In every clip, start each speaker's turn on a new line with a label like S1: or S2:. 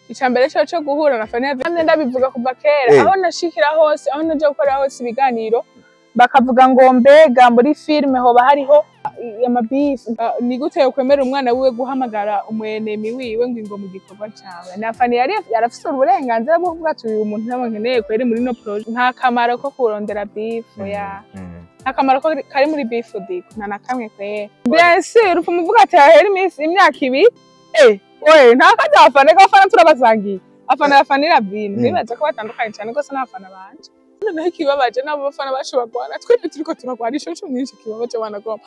S1: Icambere co guhura na Fanny Lavine, ndabivuga kuva kera, aho nashikira hose, aho naja gukora hose ibiganiro, bakavuga ngo mbega muri filime hoba hariho amabifu? Ni gute yokwemera umwana wiwe guhamagara umu ennemi wiwe ngo ingo mu gikorwa cawe? Na Fanny yari yarafise uburenganzira bwo kuvuga ati: "Uyu muntu ntabwo nkeneye kweri muri no projet." Nta kamaro ko kurondera beef ya, nta kamaro ko kari muri beef diko, nta na kamwe kwera. Bien sûr, upfa umuvuga ati hahera iminsi, imyaka 2, oye, nta kazi. Abafana, reka, abafana turabasangiye, abafana ba Fanny Lavine, nibaza ko batandukanye cyane rwose n'abafana banje. Noneho ikibabaje, n'abo bafana bacu bagwana, twebwe turiko turagwana. Ico co mwinshi kibabaje, wanagomba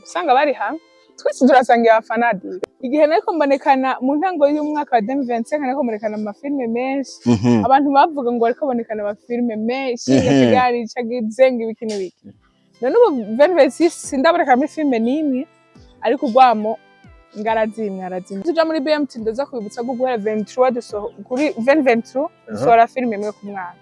S1: usanga bari hamwe, twese turasangiye abafana di. Igihe nariko mbonekana mu ntango y'umwaka wa 2025, nariko mbonekana mu mafilme menshi, abantu bavuga ngo bariko bonekana amafilme menshi, Kigali cagize ngo ibiki n'ibiki. None ubu 2026 sindaboneka muri filme n'imwe, ariko urwamo ngarazimwe arazimwe. Tuja muri BMT, ndaza kwibutsa ko guhera 23 kuri 2023 dusohora filime imwe ku mwaka.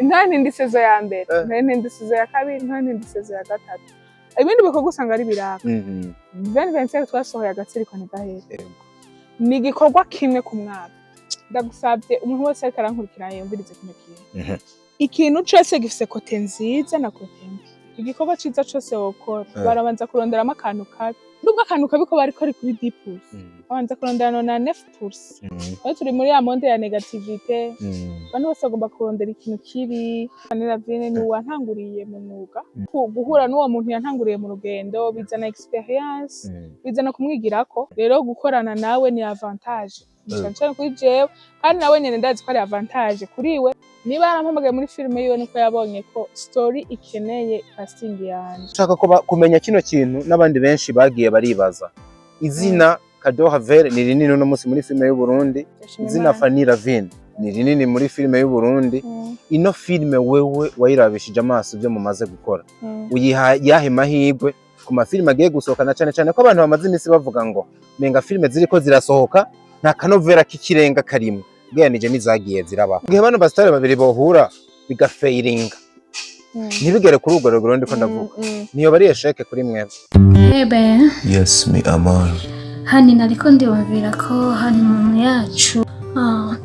S1: Intare ntindi saison ya mbere, Intare ntindi saison ya kabiri, Intare ntindi saison ya gatatu. Ibindi bikorwa usanga ari biraka. 2025 twasohoye Agatsiriko Ntigahera. Ni igikorwa kimwe ku mwaka. Ndagusabye, umuntu wese ariko arankurikirana yumvirize kino kintu. Ikintu cose gifise côté nziza na côté mbi. Igikorwa ciza cose wokora, barabanza kuronderamo akantu kabi, nubwo akantu kabi ko bari kari kuri 10%, babanza kurondera 99%. Aho turi muri ya monde ya négativité, abantu bose bagomba kurondera ikintu kibi. Fanny Lavine ni uwantanguriye mu mwuga. Guhura n'uwo muntu yantanguriye mu rugendo bizana expérience, bizana kumwigirako. Rero gukorana nawe ni avantage cane cane kuri jewe, kandi nawe nyene ndazi ko ari avantage kuri we. Niba yarampamagaye muri filime yiwe, nuko yabonye ko story ikeneye casting yanje.
S2: Nshaka kumenya kino kintu n'abandi benshi bagiye baribaza. Izina Cadeau Ravelle ni rinini uno munsi muri filime y'u Burundi.
S1: Ndashima
S2: Izina
S1: Imana.
S2: Fanny Lavine ni rinini muri filime y'u Burundi. Ino filime wewe wayirabishije amaso, ibyo mumaze gukora, uyiha yahe mahirwe ku mafilime agiye gusohoka, na cyane cyane ko abantu bamaze iminsi bavuga ngo menga filime ziriko zirasohoka nta kanovera k'ikirenga karimwe ugereranije n'izagiye zirabaho? Igihe bano basitari babiri bohura bigafailinga, ntibigere kuri urwo rugero ndiko ndavuga, niyo bari échec kuri mwebwe?
S3: Ebe.
S4: Yes, mi amor.
S3: Hani, nariko ndiyumvira ko honeymoon yacu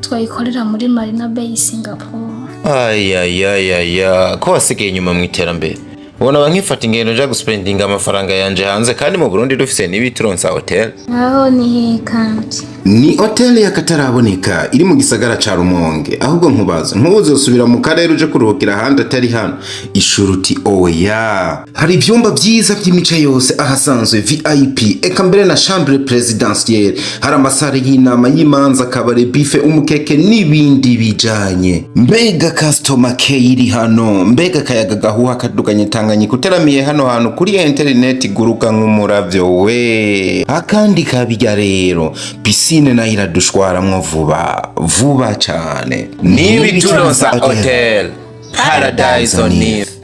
S3: twayikorera muri Marina Bay, Singapore.
S4: Ayayayaya, ko wasigaye inyuma mu iterambere! Ubona ba nkifata ingendo nja guspendinga amafaranga yanje hanze, kandi mu Burundi dufise n'ibituronsa hotel.
S3: Aho ni hehe kandi?
S5: Ni hoteli y'akataraboneka iri mu gisagara ca Rumonge. Ahubwo nkubaza, ntuzosubira mu karere uje kuruhukira ahandi atari hano? Ishuruti oya. Hari ivyumba vyiza vy'imice yose, ahasanzwe VIP, eka mbere na chambre présidentielle. Hari amasare y'inama, y'imanza, akabare, buffet, umukeke n'ibindi bijanye. Mbega customer care iri hano! Mbega akayaga gahuha kaduganye Tanganyika! Uteramiye hano hantu kuri interineti guruka nk'umuravyo we. Akandi kabirya rero, piscine nayo iradushwaramwo vuba vuba cane.
S4: N'ibituronsa hotel, paradise on earth.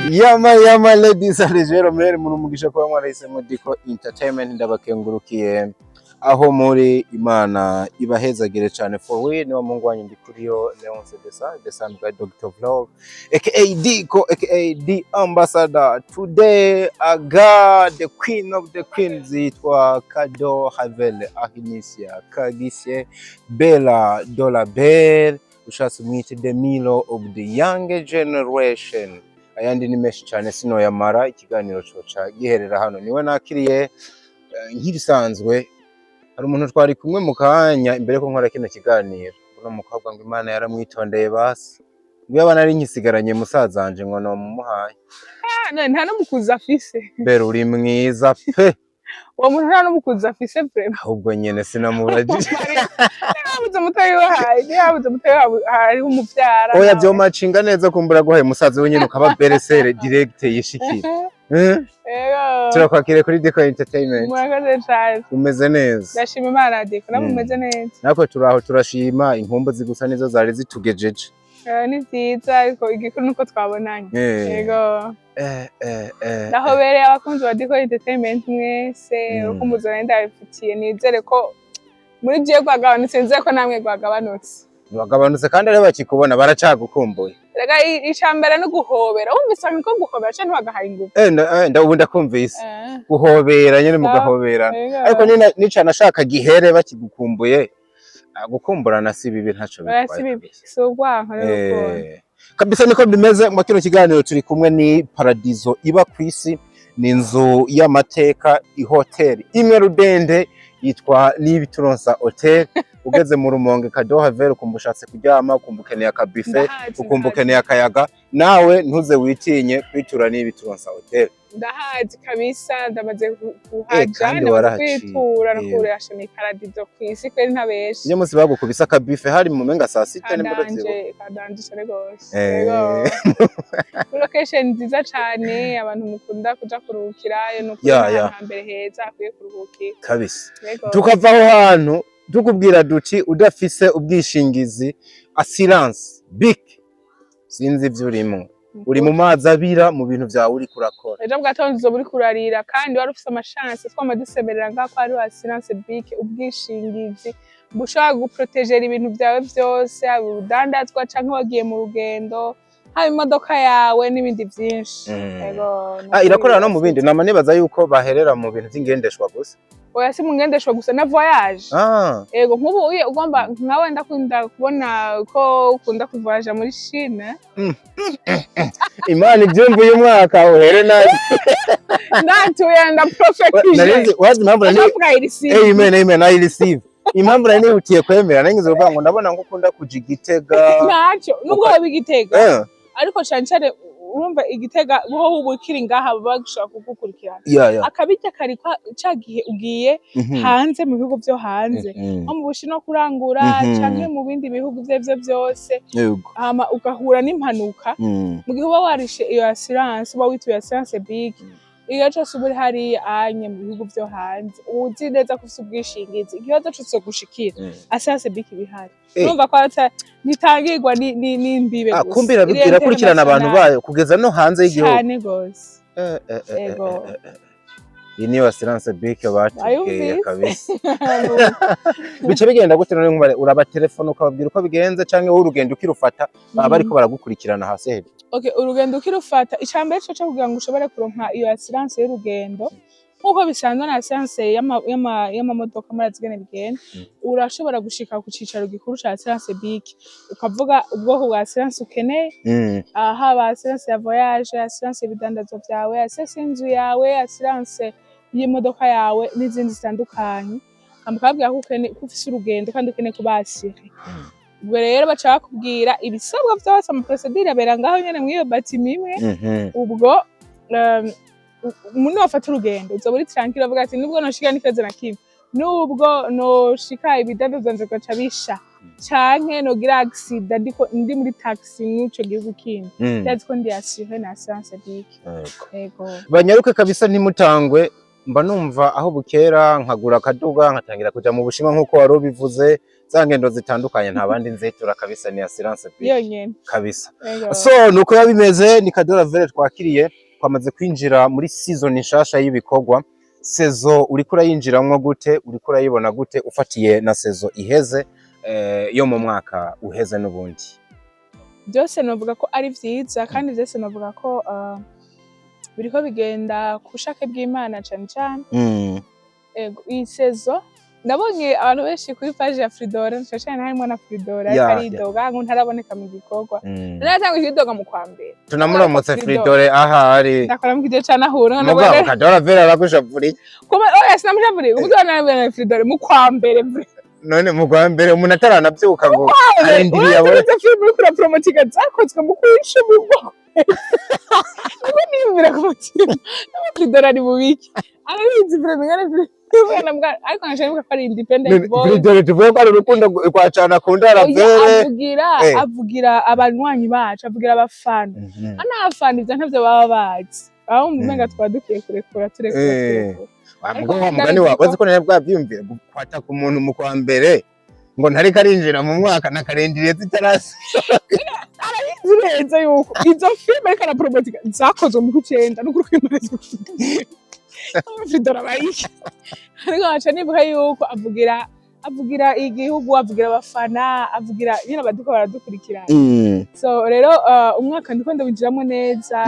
S2: Yama yama, ladies and gentlemen, muri umugisha kuba mwarahisemo Diko Entertainment. Ndabakengurukiye aho muri, Imana ibahezagire cyane. For we niwa Mungu wanyu, ndi kuriyo Leonce Desa, the son guy, Dr. Vlog, aka Diko, aka The Ambassador. Today I got the queen of the queens, yitwa Cadeau Ravelle Ahinisia Kagisye Bella Dola Bell, ushatse umwite the Milo of the young generation. Ayandi ni menshi cyane, sinoyamara, ikiganiro coca giherera hano. Niwe nakiriye nk'ibisanzwe. Hari umuntu twari kumwe mu kanya imbere ko nkora kino kiganiro. Uno mukobwa ngo Imana yaramwitondeye, basi ngo yaba nari nkisigaranye musazanje ngo nomumuhaye.
S1: Ah, none nta n'umukuzi afise.
S2: Mbere uri mwiza pe.
S1: Uwo muntu nta n'umukuzi afise vraiment.
S2: Ahubwo nyene sinamubajije.
S1: Ntiyabuze mutoyi wahaye, ntiyabuze mutoyi wawe, hariho umuvyara
S2: Oya,
S1: nawe.
S2: vyomacinga neza kumbura guhaye musaza we nyene, ukaba belle-sœur direct yishikira. Eh?
S1: Yego.
S2: Turakwakiriye kuri Diko Entertainment.
S1: Murakoze cane.
S2: Umeze neza?
S1: Ndashima Imana, Diko. Namwe mumeze neza?
S2: Natwe turaho, turashima. Inkumbu zigusa nizo zari zitugejeje.
S1: Ni vyiza, ariko igikuru nuko twabonanye. Yego. Ndahobereye abakunzi ba Diko Entertainment mwese. Urukumbuzi nari ndabifitiye, nizere ko muri jewe rwagabanutse, nizere ko namwe rwagabanutse.
S2: Ntibagabanutse kandi ariho bakikubona, baracagukumbuye.
S1: Rega icambere no guhobera, wumvise ko guhobera canke ntibagahaye ingufu.
S2: Ubu ndakumvise. Guhobera nyene, mugahoberana. Ariko nica nashaka gihere bakigukumbuye. Gukumburana si bibi, ntaco
S1: Oya,
S2: bitwaye
S1: si bibi.
S2: Kabisa.
S1: Si urwanko n'urukundo.
S2: Kabisa niko bimeze. Mu kino kiganiro turi kumwe ni Paradizo iba ku isi, ni inzu y'amateka, ihoteli imwe rudende yitwa Nibituronsa Hotel. Ugeze mu Rumonge Kadoha Vere, ukumva ushatse kuryama, ukumva ukeneye akabife,
S1: Ndahazi,
S2: ukumva
S1: ndahazi.
S2: ukeneye akayaga, nawe ntuze witinye kwitura Nibituronsa Hotel.
S1: Ndahazi kabisa, ndamaze kuhaja.
S2: Kandi
S1: Ndamaze
S2: warahaciye.
S1: kwitura no kurasha, ni paradizo kw'isi kweri, ntabeshe.
S2: Iyo munsi bagukubise akabife hari mu menga saa 6 nimba ndavyibuka.
S1: Kadanje, kadanje cane gose. Yego. Location nziza cane, abantu mukunda kuja kuruhukirayo, ni ukuri n'ahantu hambere heza hakwiye kuruhukira.
S2: Kabisa.
S1: Yego.
S2: Tukava aho hantu tukubwira duti udafise ubwishingizi assurance BIC, sinzi ivyo urimo, uri mu mazi abira mu bintu vyawe uriko urakora.
S1: Ejo bwatonze uzoba uriko urarira kandi wari ufise amashanse. Twama dusemerera ngaho ko hariho assurance BIC, ubwishingizi bushobora guprotegera ibintu vyawe vyose, haba urudandazwa canke wagiye mu rugendo, haba imodoka yawe n'ibindi vyinshi. Yego, ni
S2: Ah, irakorera no mu
S1: ukuri.
S2: bindi? Nama nibaza yuko baherera mu bintu vy'ingendeshwa gusa.
S1: Oya, si mu ngendeshwa gusa, na voyage. Yego, nk'ubu uye ugomba nkawe, ndakunda kubona ko ukunda kuvoyaja muri Chine.
S2: Imana ivyumva, uyu mwaka uhere nabi.
S1: Ndatuye, ndaprofetije.
S2: Narinzi wazi impamvu nari
S1: Ndavuga iri si
S2: Amen, amen, I receive. Impamvu nari nihutiye kwemera, nari kuvuga ngo ndabona ngo ukunda kuja igitega.
S1: Ntacyo, nubwo waba igitega, ariko cane cane urumva igitega ho uba ukiri ngaha baba bashobora kugukurikirana. Akabirya kari ca gihe ugiye hanze, mu bihugu vyo hanze, nko mu Bushinwa kurangura, canke mu bindi bihugu ivyo arivyo vyose, hama ugahura n'impanuka. Mu gihe uba warishe iyo assurance, uba wituye assurance BIC, iyo cose uba uri hariya anye mu bihugu vyo hanze, uba uzi neza ko ufise ubwishingizi. Ikibazo cose gushikira, assurance BIC iba ihari. Urumva ko ntitangirwa n'imbibe gusa.
S2: Kumbe
S1: Iri
S2: irakurikirana abantu
S1: international.
S2: bayo kugeza no hanze y'igihugu.
S1: Cane gose. Ego.
S2: Iyi niyo assurance BIC batubwiye.
S1: Wayumvise?
S2: Kabisa. Bica bigenda gute none? Nkubare urabatelefona ukababwira uko bigenze, canke wowe urugendo ukirufata baba bariko baragukurikirana hasi hejuru?
S1: Okay, urugendo ukirufata, icambere co kugira ngo ushobore kuronka iyo assurance y'urugendo, nk'uko bisanzwe na assurance y'amamodoka, murazi ingene bigenda. Urashobora gushika ku cicaro gikuru ca assurance BIC, ukavuga ubwoko bwa assurance ukeneye, haba assurance ya voyage, assurance y'ibidandazwa vyawe, assurance y'inzu yawe, assurance y'imodoka yawe n'izindi zitandukanye. Hama ukababwira ko ko ufise urugendo kandi ukeneye kuba assuré. Ubwo rero baca bakubwira ibisabwa vyose, ama procédure abera ngaho nyene mw'iyo bâtiment imwe. Ubwo umuntu wafata urugendo uzoba uri tranquille, avuga ati nubwo noshika n'ikibazo na kimwe, nubwo noshika ibidandazwa vyanje bigaca bisha, canke nogira accident ndiko ndi muri taxi mw'ico gihugu kindi, ndazi ko ndi assuré na assurance BIC.
S2: Yego.
S1: Yego.
S2: Banyaruke kabisa, ntimutangwe. Mba numva aho bukera nkagura akaduga nkatangira kuja mu Bushinwa nk'uko wari ubivuze, za ngendo zitandukanye, nta bandi nzitura kabisa, ni assurance BIC.
S1: Yonyene.
S2: Kabisa.
S1: Yego.
S2: So nuko biba bimeze. Ni Kadora Vere twakiriye. Twamaze kwinjira muri season nshasha y'ibikorwa. Saison uriko urayinjiramwo gute? Uriko urayibona gute ufatiye na saison iheze, yo mu mwaka uheze n'ubundi?
S1: Byose novuga ko ari vyiza, kandi byose novuga ko biriko bigenda ku bushake bw'Imana cane cane. Ego, iyi saison ndabonye abantu benshi kuri page ya Fridore, cane harimo na Fridore, ariko aridoga ngo ntaraboneka mu gikorwa. Naratanguye kwidoga mu kwa mbere.
S2: Tunamuramutse.
S1: Fridore.
S2: Fridore ahari.
S1: Ndakora mu kigihe cane ahura.
S2: Mugabo Kadora Vere aragushavuriye.
S1: Kuba oya, sinamushavuriye, ubwo narabona Fridore mu kwa mbere.
S2: None mu kwa mbere umuntu ataranavyuka ngo arindiriye abone.
S1: Uretse filime uriko urapromotinga zakozwe mu kw'icumi, ubwo nibwo niyumvira ku mutima Fridore ari bubiki, arabizi vraiment ngene Fridore, ariko nkaca nibuka ko ari independent boy.
S2: Fridore tuvuge ko ari urukundo rwa cane akunda
S1: Oya,
S2: Ravere.
S1: Avugira avugira abanywanyi bacu, avugira abafana. Hano abafana ivyo ntavyo baba bazi, baba bumva umenga twaba dukwiye kurekura, turekura, turekura.
S2: Wa mugabo, wa mugani wawe, uzi ko nari bwavyiyumvire gukwata ku muntu mu kwa mbere ngo ntariko arinjira mu mwaka nakarindiriye zitarasi.
S1: Arabizi neza yuko izo filime ariko arapromotinga zakozwe mu kw'icenda, n'ukuri kwimariza Fridore abayiki, ariko nkaca nibuka yuko avugira Avugira igihugu, avugira abafana, avugira nyine abaduko baradukurikirana. So rero umwaka ndiko ndawinjiramo neza.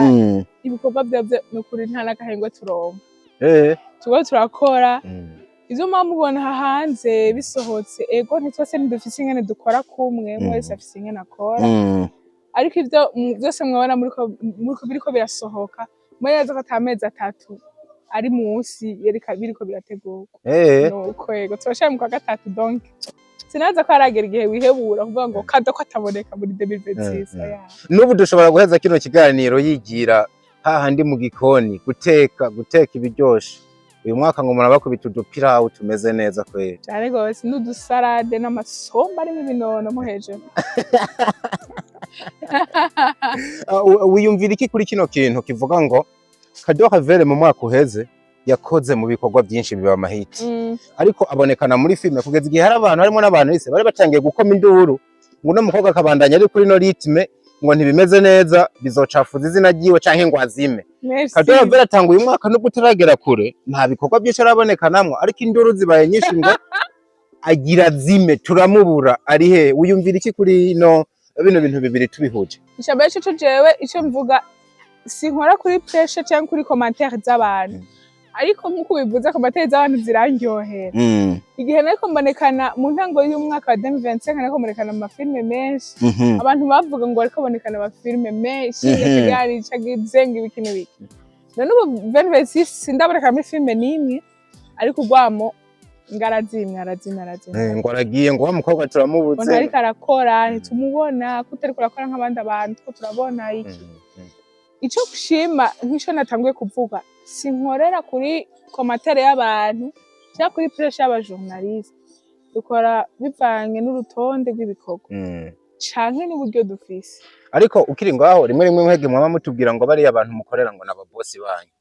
S1: Ibikorwa bya ni ukuri nta n'agahengwe turonka. Tuba turakora. Ivyo muba mubona aha hanze bisohotse, ego, ntitwese ntidufise ingene dukora kumwe, umwe wese afise ingene akora. Ariko ivyo vyose mwabona muriko biriko birasohoka, mube neza ko ata mezi 3 ari munsi yereka biriko birategurwa. Nuko yego, turashira mu kwa gatatu, donc sinaza ko haragera igihe wihebura kuvuga ngo Kado ko ataboneka muri 2026. Ya.
S2: N'ubu dushobora guheza kino kiganiro yigira hahandi mu gikoni guteka ibiryoshe. Uyu mwaka ngo murabakubita udupirawu tumeze neza kweri.
S1: Cane gose, n'udusarade n'amasomba arimo ibinono mo hejuru.
S2: Wiyumvira iki kuri kino kintu kivuga ngo Kado Ravelle mu mwaka uheze yakoze mu bikorwa byinshi biba amahiti, ariko abonekana muri filime kugeza igihe hari abantu, harimo n'abantu bise bari batangiye gukoma induru ngo uno mukobwa akabandanya ari kuri no rythme, ngo ntibimeze neza, bizocafuza izina ryiwe canke ngo azime.
S1: Merci.
S2: Kado Ravelle atanga uyu mwaka, nubwo utaragera kure, nta bikorwa byinshi arabonekanamwo, ariko induru zibaye nyinshi ngo agira zime, turamubura, ari he? Wiyumvira iki kuri no bino bintu bibiri tubihuje?
S1: Icambere coco, jewe ico mvuga, sinkora kuri pressure cyangwa kuri commentaire z'abantu. Ariko nk'uko ubivuze, commentaire z'abantu zirandyohera. Igihe nariko mbonekana mu ntango y'umwaka wa 2025, nariko mbonekana mu mafilme menshi, abantu bavuga ngo ariko bonekana amafilme menshi, kigali cagize ngo ibiki n'ibiki. None ubu 2026 sindaboneka muri filme n'imwe, ariko urwamo ngarazimye, arazimye, arazimye.
S2: Ngo aragiye, ngo wa mukobwa
S1: ngo
S2: turamubuze.
S1: Ntariko arakora, ntitumubona, ko utariko urakora nk'abandi abantu ko turabona iki. Ico gushima, nk'ico natanguye kuvuga, sinkorera kuri commentaire y'abantu cyangwa kuri pressure y'abajournaliste. Dukora bivanye n'urutonde rw'ibikorwa canke n'uburyo dufise.
S2: Ariko ukiri ngaho, rimwe rimwe mwege mwama mutubwira ngo bariya abantu mukorera ngo n'ababosi banyu.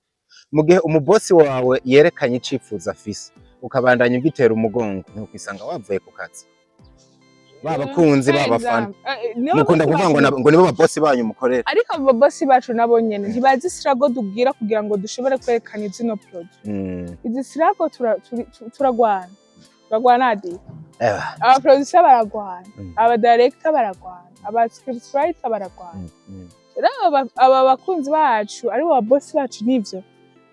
S2: Mu gihe umubosi wawe yerekanye icifuzo afise, ukabandanya ugitera umugongo, ntukwisanga wavuye ku kazi? Ba bakunzi, ba bafana mukunda kuvuga ngo ngo nibo babosi banyu mukorera.
S1: Ariko abo babosi bacu nabo nyene ntibazi struggle tugira kugira ngo dushobore kwerekana zino produit. Izi struggle turagwana, turagwana adi. Aba producer baragwana, aba director baragwana, aba script writer baragwana. Rero aba bakunzi bacu aribo babosi bacu, nivyo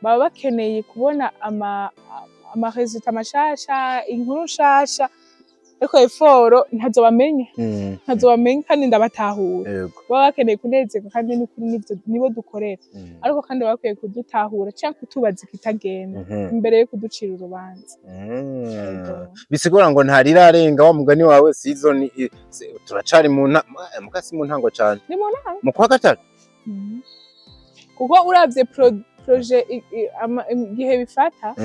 S1: baba bakeneye kubona ama résultats mashasha, inkuru nshasha, ariko effort ntazo bamenya. Ntazo bamenya, kandi ndabatahura. Baba bakeneye kunezerwa, kandi n'ukuri nivyo nibo dukorera. Ariko kandi baba bakwiye kudutahura cyangwa kutubaza ikitagenda imbere yo kuducira urubanza. Yego.
S2: Bisigura ngo ntarirarenga wa mugani wawe season turacari mu mukasi mu ntango cane.
S1: Ni mu ntango.
S2: Mu kwa gatatu.
S1: Kuko uravye projet igihe bifata,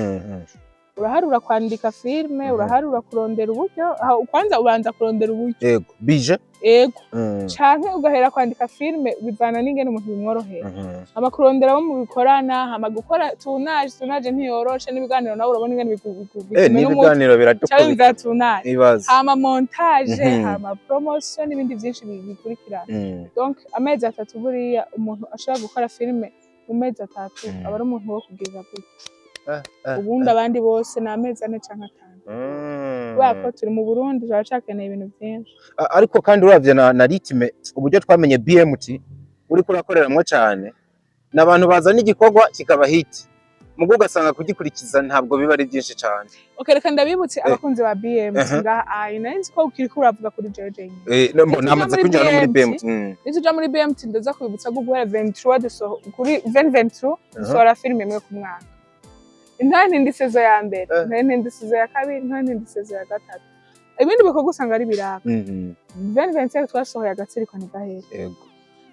S1: uraharura kwandika filme, uraharura kurondera uburyo. Aho kwanza ubanza kurondera uburyo.
S2: Yego, bije.
S1: Ego. Canke ugahera kwandika filme, bivana n'ingene umuntu bimworohera. Hama kurondera abo mubikorana, hama gukora tournage ntiyoroshe, n'ibiganiro nawe urabona ingene bikumena umutwe.
S2: N'ibiganiro
S1: Canke
S2: biradukubita.
S1: bya tournage,
S2: Ibaze.
S1: hama montage, hama promotion n'ibindi vyinshi bikurikirana. Donc amezi 3, buriya umuntu ashobora gukora filme mu mezi 3, aba ari umuntu wo kugirira gutya. Ubundi abandi bose ni amezi 4 canke 5, kubera ko turi mu Burundi, turacakeneye ibintu vyinshi.
S2: Ariko kandi uravye na rythme, uburyo twamenye BMT uriko urakoreramwo cane, n'abantu bazana igikorwa kikaba hit, mugo ugasanga kugikurikiza ntabwo biba ari byinshi cane.
S1: Okay, reka ndabibutse abakunzi ba BMT ngaha ayi, nari nzi ko ukiriko uravuga kuri jewe jenyine.
S2: No, mbona
S1: Nituja
S2: namaze
S1: muri
S2: kwinjira no muri
S1: BMT,
S2: BMT.
S1: Nituja muri BMT, ndaza kubibutsa ko guhera 23 kuri 2023 dusohora filime imwe ku mwaka. Intare ntindi saison ya mbere, Intare ntindi saison ya kabiri, Intare ntindi saison ya gatatu. Ibindi bikorwa usanga ari biraka. 2025 twasohoye Agatsiriko Ntigahera.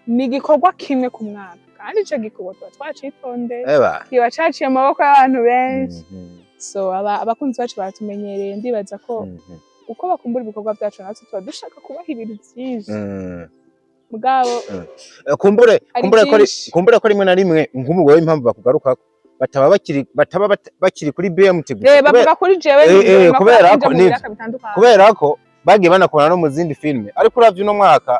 S1: Ni igikorwa kimwe ku mwaka, kandi ico gikorwa tuba twacitondeye, kiba caciye amaboko y'abantu benshi. So abakunzi bacu baratumenyereye, ndibaza ko uko bakumbura ibikorwa byacu, natwe tuba dushaka kubaha ibintu vyinshi. Mugabo
S2: Kumbure
S1: hari
S2: kumbure ko
S1: byinshi.
S2: Kumbure ko rimwe na rimwe nk'umugore w'impamvu bakugarukako bataba bakiri bataba bakiri kuri BMT gusa.
S1: Bavuga kuri jewe nyuma
S2: Kubera
S1: ko
S2: ko
S1: mu biraka bitandukanye.
S2: Kubera ko bagiye banakora no mu zindi filime. Ariko uravye uno mwaka,